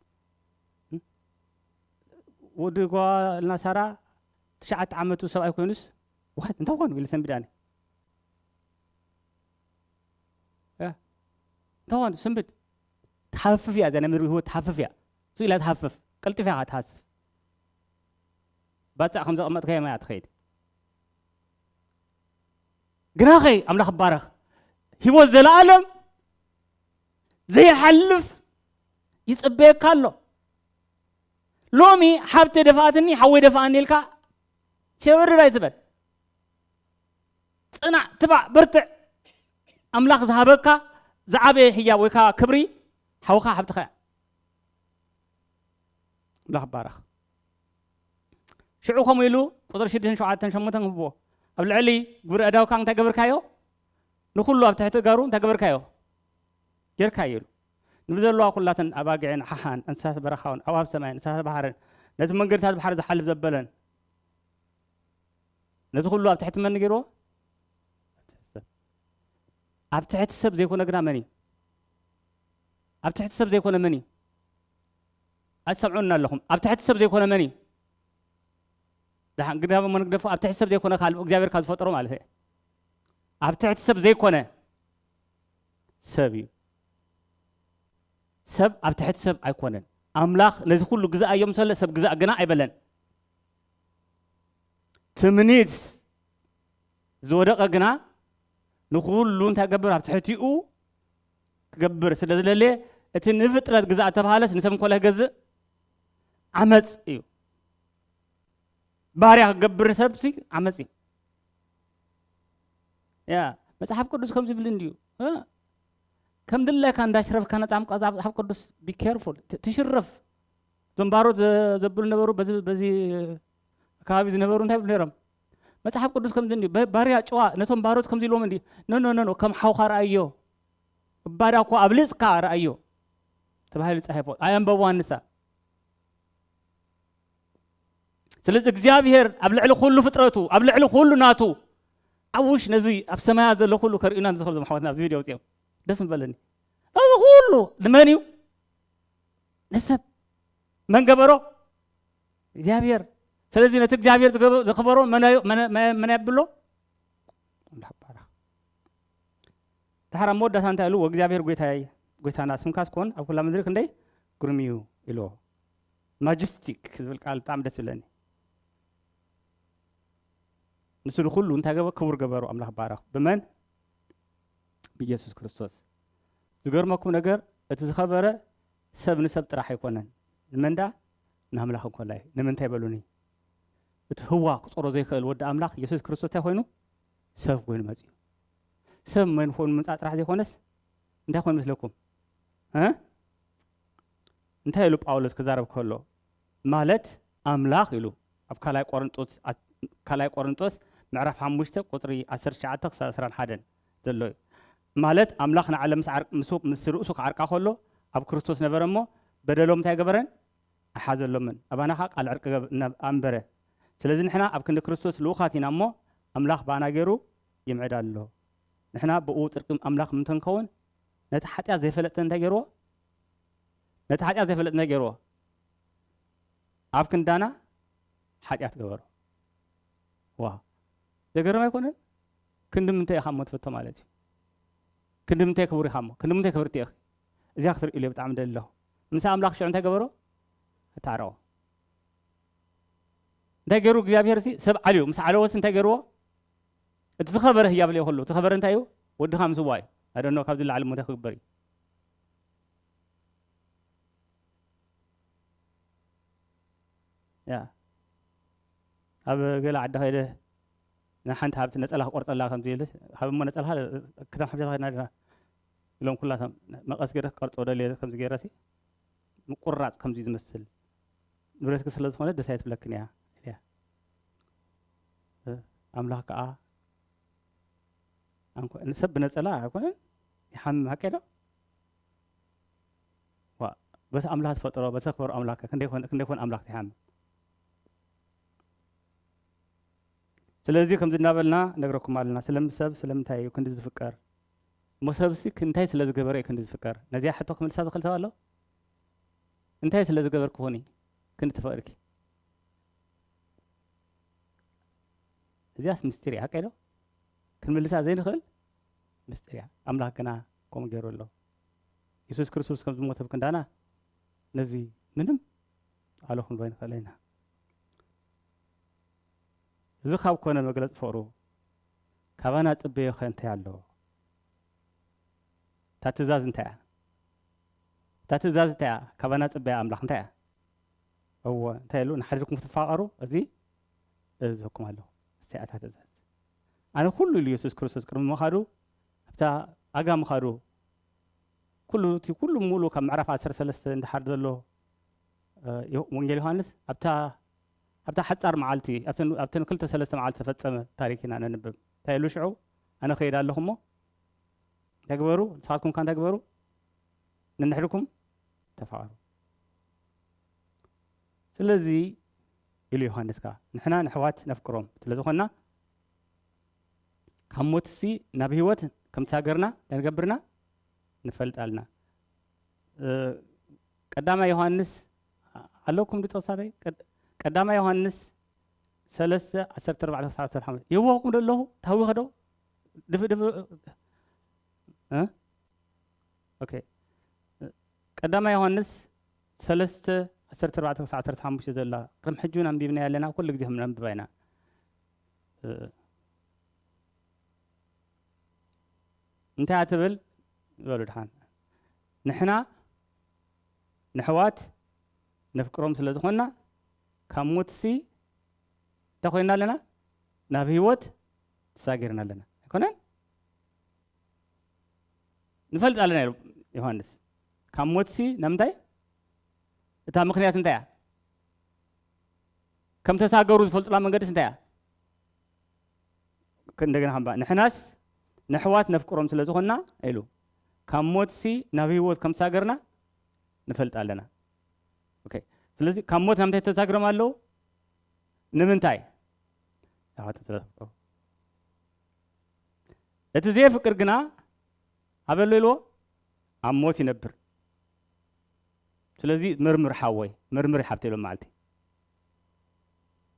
ወዲ ጓልና ሳራ ትሽዓተ ዓመቱ ሰብኣይ ኮይኑስ ዋት እንታይ ኮኑ ኢለ ሰንቢዳኒ። ያ እንታይ ኮኑ ስንብድ ትሃፍፍ እያ። እዛ ናይ ምድሪ ህይወት ትሃፍፍ እያ። እሱ ኢላ ትሃፍፍ ቀልጢፋ ኢኻ ትሃስፍ። ባጻዕ ከም ዘቐመጥካዮ ማይ ትኸይድ። ግናኸ ኣምላኽ ይባረኽ። ህይወት ዘለኣለም ዘይሓልፍ ይጽበየካ ኣሎ። ሎሚ ሓብተይ ደፋኣትኒ ሓወይ ደፋኣኒ ኢልካ ሸበርር ኣይትበል። ጽናዕ፣ ትባዕ፣ በርትዕ። ኣምላኽ ዝሃበካ ዝዓበየ ህያብ ወይ ከዓ ክብሪ ሓውኻ ሓብትኻ እያ። ኣምላኽ ይባረኽ። ሽዑ ከምኡ ኢሉ ቁጽሪ ሽዱሽተን ሸውዓተን ሸሞንተን ክብዎ ኣብ ልዕሊ ግብሪ ኣእዳውካ እንታይ ገበርካዮ? ንኹሉ ኣብ ትሕቲ እጋሩ እንታይ ገበርካዮ? ጌርካዮ ኢሉ። ንብዘለዋ ኩላተን ኣባጊዕን ሓሓን፣ እንስሳት በረኻውን፣ ኣዕዋፍ ሰማይን፣ እንስሳት ባሕርን፣ ነቲ መንገድታት ባሕሪ ዝሓልፍ ዘበለን፣ ነዚ ኩሉ ኣብ ትሕቲ መን ገይርዎ? ኣብ ትሕቲ ሰብ። ኣብ ትሕቲ ሰብ ዘይኮነ ግና መን እዩ? ኣብ ትሕቲ ሰብ ዘይኮነ መን እዩ? ኣትሰምዑና ኣለኹም። ኣብ ትሕቲ ሰብ ዘይኮነ መን እዩ? ደሓን ግዳቦ መንግደፎ ኣብ ትሕቲ ሰብ ዘይኮነ ካልእ እግዚኣብሔር ካብ ዝፈጠሮ ማለት እዩ። ኣብ ትሕቲ ሰብ ዘይኮነ ሰብ እዩ። ሰብ ኣብ ትሕቲ ሰብ ኣይኮነን። ኣምላኽ ነዚ ኩሉ ግዛእ እዮም ሰለ ሰብ ግዛእ ግና ኣይበለን። ትምኒት ዝወደቐ ግና ንኹሉ እንታይ ገብር? ኣብ ትሕቲኡ ክገብር ስለ ዝደለየ እቲ ንፍጥረት ግዛእ ተባሃለስ ንሰብ እንኮላ ክገዝእ ዓመፅ እዩ። ባርያ ክገብር ንሰብሲ ዓመፅ እዩ። ያ መጽሓፍ ቅዱስ ከም ዝብል እንድዩ እ? ከም ድላይካ እንዳሽረፍካ ነጻ ምቃ መጽሓፍ ቅዱስ be careful ት- ትሽረፍ። እዞም ባሮት ዘ- ዘብሉ ነበሩ በዚ በዚ ከባቢ ዝነበሩ እንታይ ይብሉ ነይሮም? መጽሓፍ ቅዱስ ከምዚ እንድዩ በ- ባርያ ጨዋ ነቶም ባሮት ከምዚ ኢልዎም እንድዩ no no no no ከም ሓውካ ረኣዮ እባዳ እኮ ኣብሊጽካ ረኣዮ ተባሂሉ ጻሒፎ ኣየንበብዋን ንሳ። ስለዚ እግዚኣብሔር ኣብ ልዕሊ ኩሉ ፍጥረቱ ኣብ ልዕሊ ኩሉ ናቱ ኣውሽ ነዚ ኣብ ሰማያት ዘሎ ኩሉ ከርእዩና ንዝኸብ ዞም ሓዋትና ኣብዚ ቪድዮ ውፅኦም ደስ ምበለኒ። እዚ ኩሉ ንመን እዩ? ንሰብ። መን ገበሮ? እግዚኣብሔር። ስለዚ ነቲ እግዚኣብሔር ዝገበ- ዘኽበሮ መን ኣዩ- መን- መን- መን የብሎ? ኣምላኽ ባራኽ። ድሓር ኣብ መወዳእታ እንታይ ኢሉ? "ወእግዚኣብሔር ጐይታየ፣ ጐይታና፣ ስምካስ ኮን ኣብ ኩላ ምድሪ ክንደይ ግሩም እዩ" ኢልዎ። ማጀስቲክ ዝብል ቃል ብጣዕሚ ደስ ይብለኒ። ንሱ ንኹሉ እንታይ ገበ? ክቡር ገበሩ። ኣምላኽ ባረኽ። ብመን? ብኢየሱስ ክርስቶስ። ዝገርመኩም ነገር እቲ ዝኸበረ ሰብ ንሰብ ጥራሕ ኣይኮነን። ንመንዳ? ንኣምላኽ እንኮላይ። ንምንታይ በሉኒ? እቲ ህዋ ክጾሮ ዘይክእል ወዲ ኣምላኽ ኢየሱስ ክርስቶስ እንታይ ኮይኑ? ሰብ ኮይኑ መጺኡ። ሰብ መን ኮይኑ ምምጻእ ጥራሕ ዘይኮነስ እንታይ ኮይኑ መስለኩም? እ? እንታይ ኢሉ ጳውሎስ ክዛረብ ከሎ? ማለት ኣምላኽ ኢሉ ኣብ ካልኣይ ቆሮንጦስ፣ ካልኣይ ቆሮንጦስ ምዕራፍ ሓሙሽተ ቁጽሪ ዓሰርተ ትሽዓተ ክሳብ ዕስራን ሓደን ዘሎ እዩ። ማለት ኣምላኽ ንዓለም ምስ ዓር-፣ ምስ፣ ምስ ርእሱ ክዓርቃ ከሎ ኣብ ክርስቶስ ነበረ እሞ በደሎም እንታይ ገበረን? ኣሓዘሎምን። ኣባና ኸዓ ቃል ዕርቂ ገብ-፣ ናብ-፣ ኣንበረ። ስለዚ ንሕና ኣብ ክንዲ ክርስቶስ ልኡኻት ኢና እሞ፣ ኣምላኽ ብኣና ገይሩ ይምዕድ ኣሎ። ንሕና ብኡ ጽድቂ ኣምላኽ ምእንቲ ክንከውን፣ ነቲ ሓጢኣት ዘይፈለጠ እንታይ ገይርዎ? ነቲ ሓጢኣት ዘይፈለጠ እንታይ ገይርዎ? ኣብ ክንዳና ሓጢኣት ገበሮ። ዋ፣ ዘገርም ኣይኮነን? ክንዲ ምንታይ ኢኻ እሞ ትፈቶ ማለት እዩ? ክንዲ ምንታይ ክቡር ኢኻ እሞ? ክንዲ ምንታይ ክብርቲ ኢኺ? እዚኣ ክትርእዩለይ ብጣዕሚ ደሊ ኣለኹ። ምስ ኣምላኽ ሽዑ እንታይ ገበሮ? ኣታረቆ። እንታይ ገይሩ እግዚኣብሔር ሲ? ሰብ ዓልዩ። ምስ ዓለወስ እንታይ ገይርዎ? እቲ ዝኸበረ ህያብ ለይኮሎ። እቲ ዝኸበረ እንታይ እዩ? ወድኻ ምስዋ እዩ። ኣደኖ ካብዚ ላዕሊ ሞተ ክግበር እዩ። ያ። ኣብ ገለ ዓዲ ኸይደ ንሓንቲ ሃብቲ ነጸላ ክቆርጸላ ከምዚ ኢለ፣ ሃብ እሞ ነጸላ ክዳን ሓብሻ ተኸድና ዲና ኢሎም ኩላቶም መቐስ ገይረ ክቆርጾ ደልየ ከምዚ ገይረ ሲ ምቁራጽ ከምዚ ዝመስል ንብረትኪ ስለ ዝኾነ ደስ ኣይትብለክን እያ ኢልያ። እ፣ ኣምላኽ ከኣ ኣንኮ-፣ ንሰብ ብነጸላ ኣይኮነን ይሓምም፣ ሓቀይ ዶ? ዋ፣ በቲ ኣምላኽ ዝፈጠሮ፣ በቲ ዘኽበሮ ኣምላኽ ከ ክንደይ ኮን-፣ ክንደይ ኮን ኣምላኽ ትሓምም? ስለዚ ከምዚ እናበልና ነግረኩም ኣለና። ስለም-፣ ሰብ ስለምንታይ እዩ ክንዲ ዝፍቀር? እሞ ሰብሲ ክንታይ ስለ ዝገበረ እዩ ክንዲ ዝፍቀር? ነዚኣ ሕቶ ክምልሳ ዝኽእል ሰብ ኣሎ? እንታይ ስለ ዝገበርኩ ኾን እዩ ክንዲ ተፈቂርኪ? እዚኣስ ምስጢር እያ፣ ሓቀይ ዶ? ክንምልሳ ዘይንኽእል ምስጢር እያ። ኣምላኽ ግና ከምኡ ገይሩ ኣሎ። የሱስ ክርስቶስ ከም ዝሞተ ብክንዳና ነዚ ምንም ኣለ ክንብሎ ኣይንኽእል ኢና። እዚ ካብ ኮነ መግለጺ ፍቕሩ ካባና ጽበዮ ከ እንታይ ኣሎ? እታ ትእዛዝ እንታይ እያ? እታ ትእዛዝ እንታይ እያ? ካባና ጽበያ ኣምላኽ እንታይ እያ? እወ፣ እንታይ ኢሉ? ንሓድርኩም ክትፋቐሩ እዚ እእዝዘኩም ኣለኹ። እዚኣ እታ ትእዛዝ። ኣነ ኩሉ ኢሉ የሱስ ክርስቶስ ቅድሚ ምኻዱ፣ ኣብታ ኣጋ ምኻዱ፣ ኩሉ እቲ ኩሉ ምሉእ ካብ ምዕራፍ ዓሰርተ ሰለስተ እንድሓር ዘሎ፣ እ፣ ዮ-፣ ወንጌል ዮሃንስ ኣብታ፣ ኣብታ ሓጻር መዓልቲ፣ ኣብተን፣ ኣብተን ክልተ ሰለስተ መዓልቲ ተፈጸመ ታሪክ ኢና ነንብብ። እንታይ ኢሉ ሽዑ? ኣነ ኸይድ ኣለኹ እሞ እንታይ ግበሩ? ንስኻትኩም ከ እንታይ ግበሩ? ነንሕድኩም ተፋቐሩ። ስለዚ ኢሉ ዮሃንስ ከኣ ንሕና ንሕዋት ነፍቅሮም ስለ ዝኾንና ካብ ሞትሲ ናብ ህይወት ከም ተሳገርና እንታይ ንገብርና ንፈልጥ ኣለና። እ፣ ቀዳማይ ዮሃንስ ኣለኩም ዶ ጥቕሳተይ? ቀድ-፣ ቀዳማይ ዮሃንስ ሰለስተ ዓሰርተ ኣርባዕተ ክሳብ ዓሰርተ ሓሙሽተ። የዋኹም ዶ ኣለኹ? ታዊኸ ዶ? ድፍ-፣ ድፍ-፣ እ? ኦኬ። ቀዳማይ ዮሃንስ ሰለስተ ዓሰርተ ኣርባዕተ ክሳብ ዓሰርተ ሓሙሽተ ዘላ ቅድሚ ሕጂ እውን ኣንቢብናያ ኣለና፣ ኩሉ ግዜ ከም ነንብባ ኢና። እ፣ እንታይ እያ ትብል? በሉ ድሓን። ንሕና ንሕዋት ነፍቅሮም ስለ ዝኾንና ካብ ሞትሲ እንታይ ኮይና ኣለና? ናብ ህይወት ተሳጊርና ኣለና። ኣይኮነን? ንፈልጥ ኣለና ኢሉ ዮሃንስ። ካብ ሞትሲ ናብ ምንታይ? እታ ምኽንያት እንታይ እያ? ከም ተሳገሩ ዝፈልጡላ መንገድስ እንታይ እያ? ከ-፣ እንደገና ከንባ-፣ ንሕናስ ነሕዋት ነፍቅሮም ስለ ዝኾንና ኢሉ፣ ካብ ሞትሲ ናብ ህይወት ከም ተሳገርና ንፈልጥ ኣለና። ኦኬ። ስለዚ ካብ ሞት ናብ ምንታይ ተሳግሮም ኣለዉ? ንምንታይ? ንሕዋት ስለ ዘፍቅሩ። እቲ ዘየፍቅር ግና ኣበሎ ኢልዎ ኣብ ሞት ይነብር። ስለዚ መርምር ሓወይ፣ መርምር ሓብተይ ኢሎም መዓልቲ።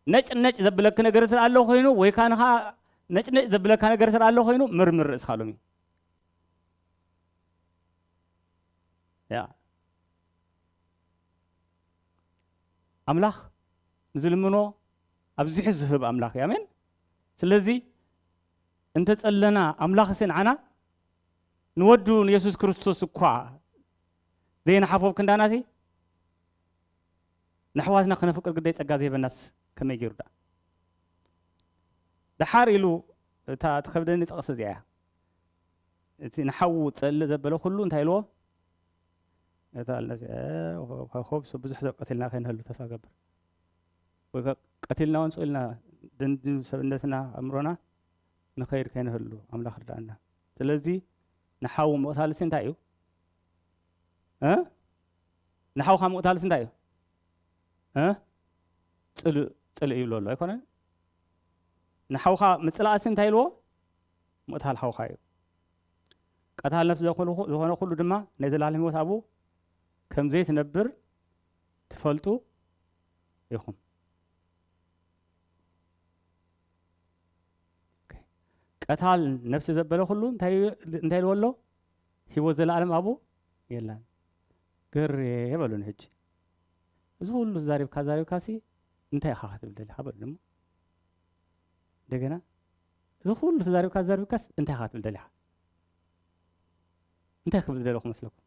ነጭ ነጭ ዘብለኪ ነገር እንተ ኣሎ ኮይኑ፣ ወይ ካንኻ ነጭ ነጭ ዘብለካ ነገር እንተ ኣሎ ኮይኑ፣ መርምር ርእስኻ ኢሎም እዩ። ያ። ኣምላኽ ንዝልምኖ ኣብዚሑ ዝህብ ኣምላኽ እዩ። ኣሜን። ስለዚ እንተ ጸለና ኣምላኽሲ ንዓና ንወዱ ንየሱስ ክርስቶስ እኳ ዘይንሓፎ ክንዳናሲ ንኣሕዋትና ክነፍቅር ግዳይ ጸጋ ዘይበናስ ከመይ ገይሩ ደኣ? ደሓር ኢሉ እታ ትኸብደኒ ጥቕሲ እዚኣ እያ። እቲ ንሓዉ ጸሊ ዘበለ ኩሉ እንታይ ኢልዎ? ነታ ኣለዚኣ ኮ-፣ ኮ-፣ ኮብሶ ብዙሕ ሰብ ቀቲልና ከይንህሉ ተስፋ ገብር። ወይ ከ-፣ ቀቲልና እውን ስቕ ኢልና ደንድዩ ሰብነትና ኣእምሮና ንኸይድ ከይንህሉ ኣምላኽ ርዳእና። ስለዚ ንሓዉ ምቕታልሲ እንታይ እዩ? እ? ንሓውኻ ምቕታልስ እንታይ እዩ? እ? ጽልእ፣ ጽልእ ይብሎ ኣሎ ኣይኮነን? ንሓውኻ ምጽላእሲ እንታይ ኢልዎ? ምቕታል ሓውኻ እዩ። ቀታል ነፍሲ ዝኾነ፣ ዝኾነ ኩሉ ድማ ናይ ዘላለም ህይወት ኣብኡ ከም ዘይትነብር ትፈልጡ ኢኹም። ኦኬ። ቀታል ነፍሲ ዘበለ ኩሉ እንታይ፣ እንታይ ኢልዎ ኣሎ? ህይወት ዘላለም ኣብኡ የላን። ግር የበሉን ሕጂ። እዚ ኩሉ ተዛሪብካ፣ ዛሪብካሲ እንታይ ኢኻ ክትብል ደሊኻ በሉን እሞ። እንደገና እዚ ኩሉ ተዛሪብካ፣ ዛሪብካስ እንታይ ኢኻ ክትብል ደሊኻ? እንታይ ክብል ዝደለኹ መስለኩም?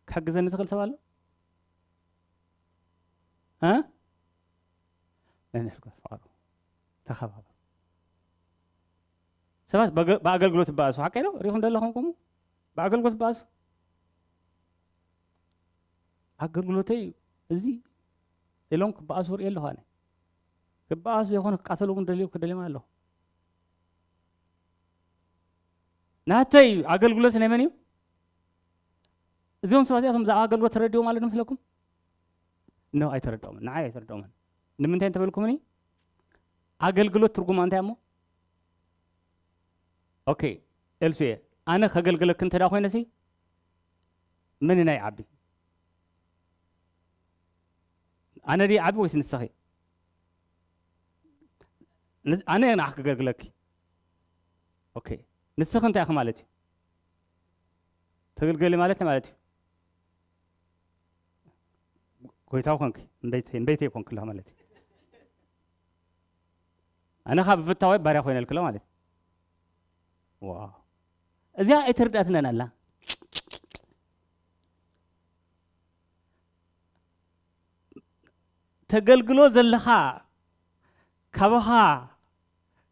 ክሕግዘኒ ዝኽእል ሰብ ኣሎ? እ? ነንሕድኩም ተፋቐሩ፣ ተኸባበሩ። ሰባት በገ-፣ ብኣገልግሎት ይበኣሱ። ሓቀይ ነው? ሪኹም ደለኹም ከምኡ? ብኣገልግሎት ይበኣሱ። ኣገልግሎተይ እዩ እዚ ኢሎም ክበኣሱ ርኢ ኣለኹ ኣነ። ክበኣሱ ይኹን ክቃተሉ እውን ደልዩ ክደልዮም ኣለኹ። ናተይ ኣገልግሎት ናይ መን እዩ? እዚኦም ሰባት እዚኣቶም ብዛዕባ ኣገልግሎት ተረድዎም ኣሎ ዶ መስለኩም? ኖ፣ ኣይተረድኦምን። ንዓይ ኣይተረድኦምን። ንምንታይ እንተበልኩምኒ፣ ኣገልግሎት ትርጉማ እንታይ እሞ? ኦኬ፣ ኤልሱየ፣ ኣነ ከገልግለኪ እንተ ደኣ ኮይነሲ፣ መን ናይ ዓቢ? ኣነ ድየ ዓቢ ወይስ ንስኺ? ን-፣ ኣነ ንዓኺ ከገልግለኪ። ኦኬ፣ ንስኺ እንታይ ኢኺ ማለት እዩ? ተገልገሊ ማለት ማለት እዩ። ጎይታው ኮንኪ፣ እምበይተይ፣ እምበይተይ ኮንኪ ኣለኻ ማለት እዩ። ኣነ ካብ ፍታወይ ባርያ ኮይነልኪ ኣሎ ማለት እዩ። ዋው። እዚኣ ኣይተረዳእትናን ኣላ። ተገልግሎ ዘለኻ ካባኻ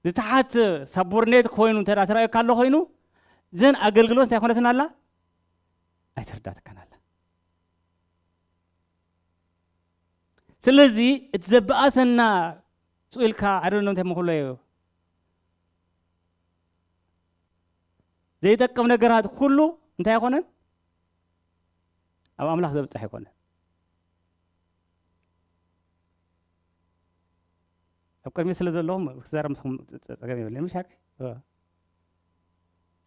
ዝተሓት ሳቦርኔት ኮይኑ እንተ ደኣ ተራእዩካ ኣሎ ኮይኑ፣ ዘን ኣገልግሎት እንታይ ኮነትን ኣላ? ኣይተረዳእትካን ኣላ። ስለዚ እቲ ዘበኣሰና ስኡ ኢልካ ኣደነ እንታይ ምኽሎ እዩ? ዘይጠቅም ነገራት ኩሉ እንታይ ኣይኮነን? ኣብ ኣምላኽ ዘብጽሕ ኣይኮነን። ኣብ ቅድሚ ስለ ዘለኹም ክዛረብ ምስኹም ጸ-፣ ጸ-፣ ጸገም የብለይ። ምሽ ሓቂ? እ።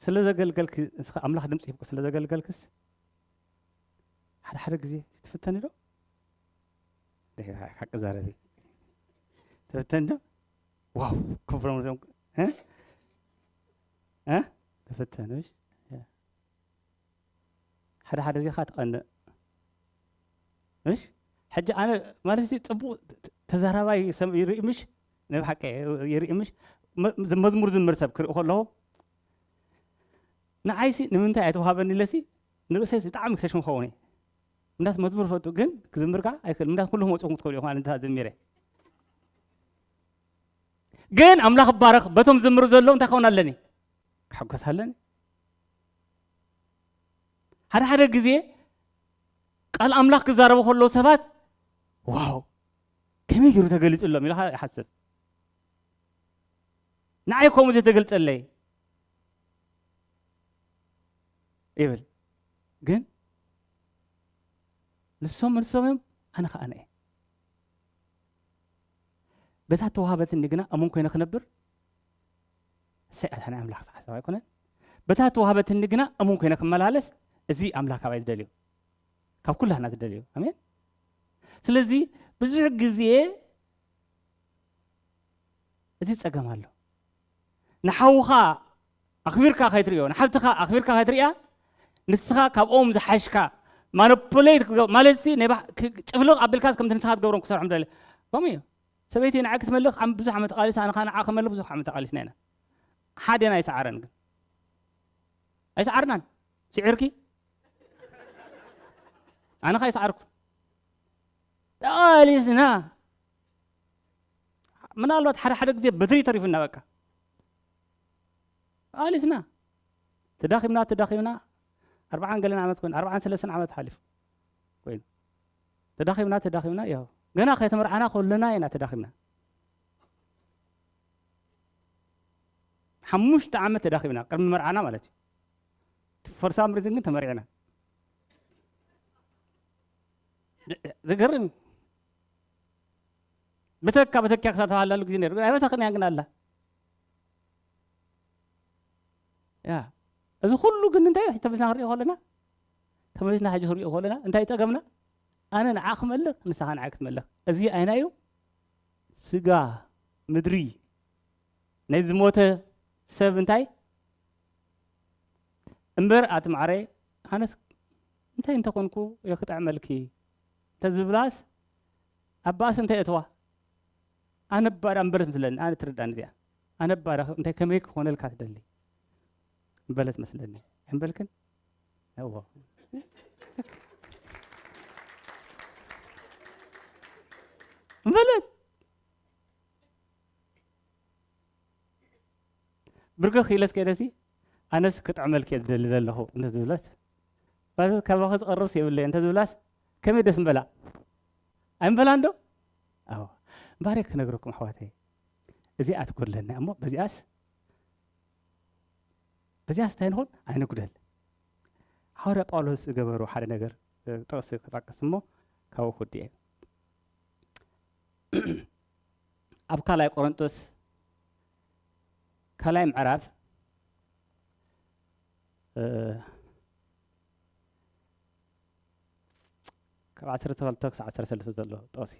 ስለ ዘገልገልኪ፣ ንስኺ ኣምላኽ ድምጺ ሂብኩ ስለ ዘገልገልክስ፣ ሓደ ሓደ ግዜ ትፍተኒ ዶ? ደይ፣ ሓቂ ዛረቢ። ትፍተኒ ዶ? ዋው፣ ክብሮም ዞም፣ እ? እ? ትፍተን፣ እሺ? ሓደ ሓደ ግዜ ኸኣ ትቐንእ። እሺ? ሕጂ ኣነ ማለት እዚ ጽቡቕ ተ-፣ ተ-፣ ተዛራባይ ሰብ ይርኢ ምሽ? ናይ ብሓቂ ይርኢ ምሽ? መ-፣ መዝሙር ዝምር ሰብ ክርኢ ከለኹ፣ ንዓይሲ ንምንታይ ኣይተዋሃበኒ ኢለሲ ንርእሰይሲ ብጣዕሚ ክተሽሙ ኸውን እየ። እንዳስ መዝሙር ፈቱ ግን ክዝምር ከኣ ኣይክእል። እንዳስ ኩልኹም ወጽኹም ክትከብሉ ኢኹም ኣነ እንተ ዘሚረ። ግን ኣምላኽ ይባረኽ፣ በቶም ዝምሩ ዘለዉ እንታይ ክኸውን ኣለኒ? ክሕጎስ ኣለኒ። ሓደ ሓደ ግዜ ቃል ኣምላኽ ክዛረቡ ከለዉ ሰባት፣ ዋው፣ ከመይ ገይሩ ተገሊጹሎም ኢልኻ ይሓስብ። ንዓይ ከምኡ ዘይተገልጸለይ ይብል። ግን ንሶም ንሶም እዮም፣ ኣነ ኸኣ ኣነ እየ። በታ ተዋሃበትኒ ግና እሙን ኮይነ ክነብር፣ እሰይ፣ ኣታ ናይ ኣምላኽ ሓሳብ ኣይኮነን። በታ ተዋሃበትኒ ግና እሙን ኮይነ ክመላለስ፣ እዚ ኣምላኽ ካባይ ዝደልዮ፣ ካብ ኩላህና ዝደልዮ። ኣሜን። ስለዚ ብዙሕ ግዜ እዚ ጸገም ኣሎ። ንሓውኻ ኣኽቢርካ ከይትርእዮ፣ ንሓብትኻ ኣኽቢርካ ከይትርእያ፣ ንስኻ ካብኦም ዝሓሽካ ማኒፑሌት ክገ-፣ ማለትሲ ናይ ባህ-፣ ክ-፣ ጭፍልቕ ኣቢልካ ከምቲ ንስኻ ትገብሮም ክሰርሖም ትደሊ። ከምኡ እዩ። ሰበይቲ ንዓይ ክትመልኽ ዓም-፣ ብዙሕ ዓመት ተቓሊሳ፣ ኣነ ኸኣ ንዓ ክመልኽ ብዙሕ ዓመት ተቓሊስና ኢና። ሓደን ኣይሰዓረን ግን። ኣይሰዓርናን። ስዒርኪ? ኣነ ኸኣ ኣይሰዓርኩ። ተቓሊስና። ምናልባት ሓደ ሓደ ግዜ በትሪ ተሪፉና በቃ። ተቓሊስና። ተዳኺምና፣ ተዳኺምና። ኣርብዓን ገለን ዓመት ኮይኑ፣ ኣርብዓን ሰለስተን ዓመት ሓሊፉ ኮይኑ። ተዳኺምና፣ ተዳኺምና፣ ያው ገና ከይተመርዓና ኩልና ኢና ተዳኺምና። ሓሙሽተ ዓመት ተዳኺምና፣ ቅድሚ መርዓና ማለት እዩ። For some reason ግን ተመሪዕና። ዝገርም እዩ። ብተካ ብተኪያ ክሳተፋላሉ ግዜ ነይሩ። ኣይበተኽንያን ግን ኣላ። ያ። እዚ ኩሉ ግን እንታይ እዩ? ተመሊስና ክንሪኦ ከለና፣ ተመሊስና ሕጂ ክንሪኦ ከለና፣ እንታይ እዩ ጸገምና? ኣነ ንዓ ክመልኽ፣ ንስኻ ንዓይ ክትመልኽ። እዚ ኣይና እዩ? ስጋ፣ ምድሪ፣ ናይ ዝሞተ ሰብ እንታይ? እምበር ኣቲ ማዕረይ፣ ኣነስ እንታይ እንተኾንኩ እየ ክጥዕመልኪ እንተዝብላስ፣ ኣባኣስ እንታይ እትዋ? ኣነ ባዳ እምበለት ምስለኒ፣ ኣነ ትርዳኒ እዚኣ። ኣነ ባዳ እንታይ ከመይ ክኾነልካ ትደሊ? እምበለት መስለኒ። እምበልክን? እዎ። እምበለት። ብርግኽ ኢለስ ከይደሲ፣ ኣነስ ክጥዕመልኪ እየ ዝደሊ ዘለኹ እንተዝብለስ፣ ባስ ካባኺ ዝቐርብስ የብለይ እንተዝብላስ፣ ከመይ ደስ ምበላ? ኣይምበላን ዶ? ኣዎ። እምበኣር ክነግረኩም ኣሕዋተይ፣ እዚኣ ትጎድለና እሞ፣ በዚኣስ፣ በዚኣስ እንታይ ንኹን? ኣይንጉደል። ሃዋርያ ጳውሎስ ዝገበሮ ሓደ ነገር፣ እ፣ ጥቕሲ ክጠቅስ እሞ፣ ካብኡ ክውድእ እየ። ኣብ ካልኣይ ቆሮንቶስ ካልኣይ ምዕራፍ፣ እ፣ ካብ ዓሰርተ ክልተ ክሳብ ዓሰርተ ሰለስተ ዘሎ ጥቕሲ።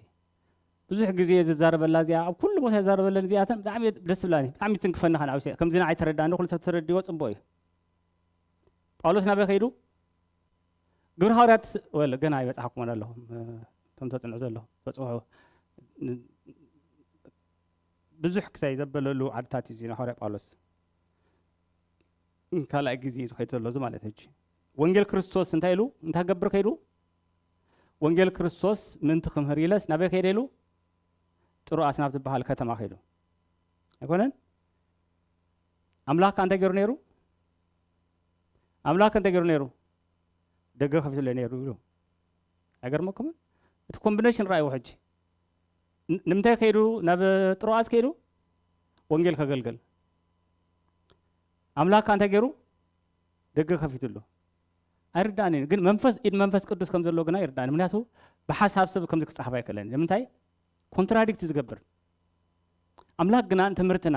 ብዙሕ ግዜ ዝዛረበላ እዚኣ፣ ኣብ ኩሉ ቦታ ይዛረበለን እዚኣተን ብጣዕሚ ደስ ትብላኒ። ብጣዕሚ ትንክፈኒ ከኣ ንዓይ ውሽጠይ። ከምዚ ንዓይ ተረዳእኒ፣ ኩሉ ሰብ ተረዲዎ ጽቡቕ እዩ። ጳውሎስ ናበይ ከይዱ? ግብሪ ሃዋርያት፣ ወለ፣ ገና ኣይበጻሕኩሞን ኣለኹም። እ፣ እቶም ተጽንዑ ዘለኹም፣ ተጽውዑ። ን-፣ ብዙሕ ክሳይ ዘበለሉ ዓድታት እዩ እዚ ናይ ሃዋርያ ጳውሎስ። ካልኣይ ግዜ እዩ ዝኸይድ ዘሎ እዚ ማለት ሕጂ። ወንጌል ክርስቶስ እንታይ ኢሉ? እንታይ ክገብር ከይዱ? ወንጌል ክርስቶስ ምእንቲ ክምህር ኢለስ ናበይ ከይደ ኢሉ? ጥሮኣስ ናብ ትበሃል ከተማ ከይዱ። ኣይኮነን? ኣምላኽ ከኣ እንታይ ገይሩ ነይሩ? ኣምላኽ እንታይ ገይሩ ነይሩ? ደገ ከፊቱለይ ነይሩ ኢሉ። ኣይገርመኩምን? እቲ ኮምቢኔሽን ረኣይዎ ሕጂ። ን-፣ ንምንታይ ከይዱ? ናብ ጥሮኣስ ከይዱ? ወንጌል ከገልግል። ኣምላኽ ከኣ እንታይ ገይሩ? ደገ ከፊቱሉ። ኣይርዳእን እዩ። ግን መንፈስ፣ ኢድ መንፈስ ቅዱስ ከም ዘሎ ግና ይርዳእን። ምክንያቱ ብሓሳብ ሰብ ከምዚ ክጸሓፍ ኣይክእልን እዩ። ንምንታይ? ኮንትራዲክት ዝገብር። ኣምላኽ ግና ንትምህርትና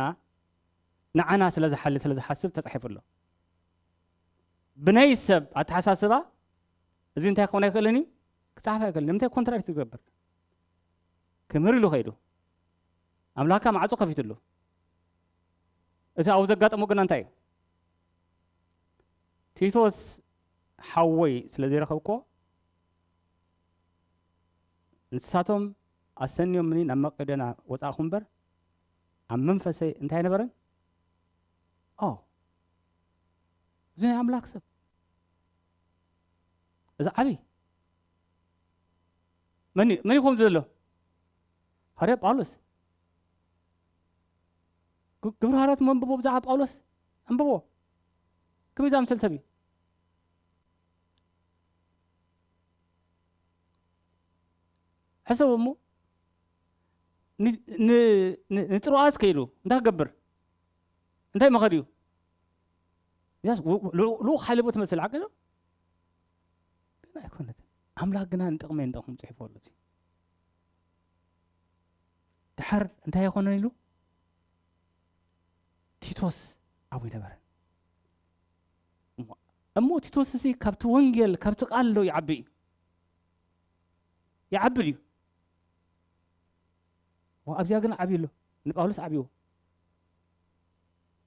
ንዓና ስለ ዝሓሊ፣ ስለ ዝሓስብ ተጻሒፉ ኣሎ። ብናይ ሰብ ኣተሓሳስባ እዚ እንታይ ክኸውን ኣይክእልን እዩ? ክጸሓፍ ኣይክእልን። ንምንታይ? ኮንትራዲክት ዝገብር። ክምህር ኢሉ ከይዱ። ኣምላኽ ከኣ ማዕጾ ከፊቱሉ። እቲ ኣብኡ ዘጋጠሞ ግና እንታይ እዩ? ቲቶስ ሓወይ ስለ ዘይረኸብኮ፣ ንሳቶም ኣሰንዮምኒ ናብ መቄዶንያ ወጻእኹ እምበር፣ ኣብ መንፈሰይ እንታይ ኣይነበረን? ኦ፣ እዚ ናይ ኣምላኽ ሰብ፣ እዚ ዓቢ መን እዩ? መን እዩ ከምዚ ዘሎ? ሃዋርያ ጳውሎስ። ግ-፣ ግብሪ ሃዋርያት እሞ ኣንብቦ፣ ብዛዕባ ጳውሎስ ኣንብቦ። ከመይ ዝኣምሰል ሰብ እዩ? ሕሰቡ እሞ፣ ን-፣ ን-፣ ን-፣ ንጥሮኣስ ከይዱ እንታይ ክገብር? እንታይ መኸድ እዩ? ያስ ው-፣ ው-፣ ልኡ-፣ ልኡኽ ሓይሊ ትመስል፣ ሓቂ ዶ? ግን ኣይኮነትን። ኣምላኽ ግና ንጥቕመይ ንጥቕሞም ጽሒፉ ኣሎ እዚ። ድሓር እንታይ ኣይኮነን ኢሉ? ቲቶስ ኣብኡ ኣይነበረን። እሞ፣ እሞ ቲቶስ እዚ ካብቲ ወንጌል፣ ካብቲ ቃል ዶ ይዓቢ እዩ? ይዓቢ ድዩ? ዋ፣ ኣብዚኣ ግን ዓብዩ ኣሎ። ንጳውሎስ ዓብይዎ።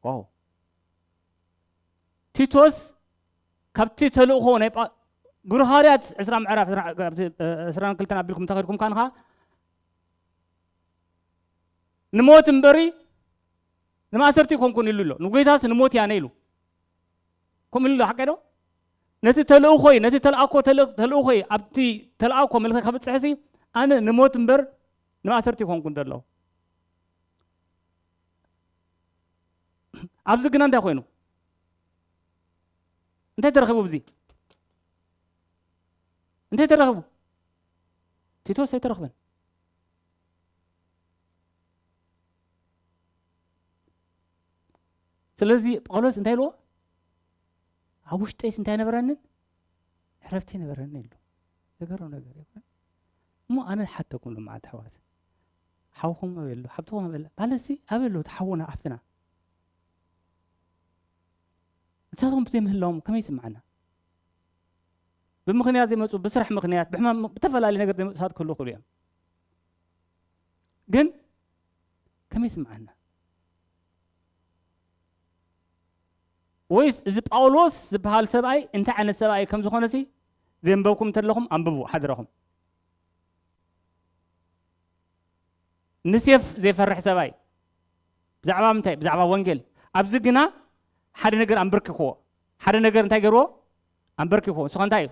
ዋው። ቲቶስ ካብቲ ተልእኾ ናይ ጳ-፣ ግብሪ ሃዋርያት ዕስራ ምዕራፍ፣ ዕስራ፣ ኣብቲ፣ እ፣ ዕስራን ክልተን ኣቢልኩም እንተኸድኩም ካንኻ፣ ንሞት እምበሪ ንማእሰርቲ ኣይኮንኩን ኢሉ ኣሎ። ንጎይታስ ንሞት እየ ኣነ ኢሉ። ከምኡ ኢሉ ኣሎ፣ ሓቀይ ዶ? ነቲ ተልእኾይ፣ ነቲ ተልኣኮ ተል-፣ ተልእኾይ፣ ኣብቲ ተልኣኮ መልሲ ከብጽሕሲ ኣነ ንሞት እምበር ንማእሰርቲ ኣይኮንኩን ዘለኹ። ኣብዚ ግና እንታይ ኮይኑ? እንታይ ተረኺቡ ኣብዚ? እንታይ ተረኺቡ? ቲቶስ ኣይተረኽበን። ስለዚ ጳውሎስ እንታይ ኢልዎ? ኣብ ውሽጠይስ እንታይ ነበረንን? ዕረፍቲ ነበረንን ኢሉ። ዘገርም ነገር ይኹን። እሞ ኣነ ሓተኩም ሎማዓንቲ ኣሕዋት፣ ሓውኹም ኣበይ ኣሎ? ሓብትኹም ኣበይ ኣላ? ማለት ሲ ኣበይ ኣሎ እቲ ሓውና ሓፍትና? ንሳቶም ብዘይምህላዎም ከመይ ይስምዓና? ብምኽንያት ዘይመፁ፣ ብስራሕ ምኽንያት፣ ብሕማም፣ ብተፈላለየ ነገር ዘይመፁ ሰባት ክህልዉ ይኽእሉ እዮም። ግን ከመይ ይስምዓና? ወይስ እዚ ጳውሎስ ዝበሃል ሰብኣይ እንታይ ዓይነት ሰብኣይ ከም ዝኾነ ሲ ዘንበብኩም እንተለኹም ኣንብቡ ሓድረኹም። ንሴፍ ዘይፈርሕ ሰብኣይ ብዛዕባ ምንታይ? ብዛዕባ ወንጌል። ኣብዚ ግና ሓደ ነገር ኣንበርኪኽዎ። ሓደ ነገር እንታይ ገይርዎ? ኣንበርኪኽዎ። ንሱ እንታይ እዩ?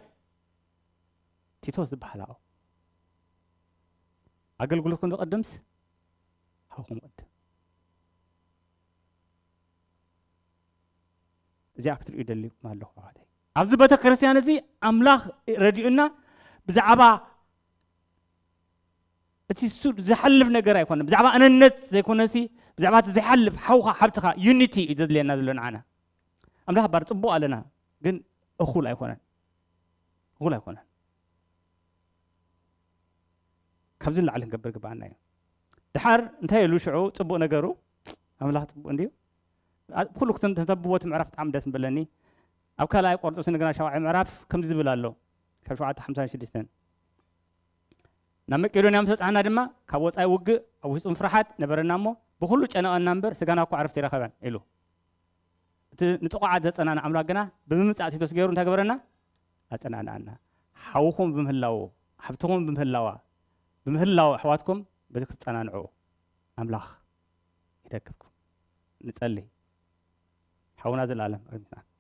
ቲቶስ ዝበሃል ኣብኡ። ኣገልግሎትኩም ዝቐድምስ ሓውኹም ቅድም። እዚኣ ክትርእዩ ደልኩም ኣለኹ ኣሕዋተይ። ኣብዚ ቤተ ክርስቲያን እዚ ኣምላኽ ረዲኡና ብዛዕባ እቲ እሱ ዝሓልፍ ነገር ኣይኮነን። ብዛዕባ ኣነነት ዘይኮነሲ፣ ብዛዕባ እቲ ዘይሓልፍ ሓውኻ ሓብትኻ ዩኒቲ እዩ ዘድልየና ዘሎ ንዓና። ኣምላኽ ባር ጽቡቕ ኣለና፣ ግን እኹል ኣይኮነን። እኹል ኣይኮነን። ካብዚ ንላዕሊ ክንገብር ግብኣና እዩ። ድሓር እንታይ ኢሉ ሽዑ ጽቡቕ ነገሩ፣ ኣምላኽ ጽቡቕ እንድዩ። ኣ-፣ ኩሉ ክትን-፣ ተንተብዎ እቲ ምዕራፍ ብጣዕሚ ደስ ምበለኒ። ኣብ ካልኣይ ቆርንጦስ እንደገና ሻውዓይ ምዕራፍ ከምዚ ዝብል ኣሎ። ካብ ሸውዓተ ሓምሳን ሽዱሽተን። ናብ መቄዶንያ ምስ በጻሕና ድማ ካብ ወጻኢ ውግእ ኣብ ውሽጡ ፍርሓት ነበረና እሞ ብኹሉ ጨነቐና እምበር ስጋና እኳ ዕረፍቲ ኣይረኸበን ኢሉ። እቲ ንጥቑዓት ዘጸናንዕ ኣምላኽ ግና ብምምጻእ ቲቶስ ገይሩ እንታይ ገበረና? ኣጸናንዓና። ሓውኹም ብምህላዉ፣ ሓብትኹም ብምህላዋ፣ ብምህላው ኣሕዋትኩም በዚ ክትጸናንዑ ኣምላኽ ይደግፍኩም። ንጸሊ። ሓውና ዘላለም ኣሜን።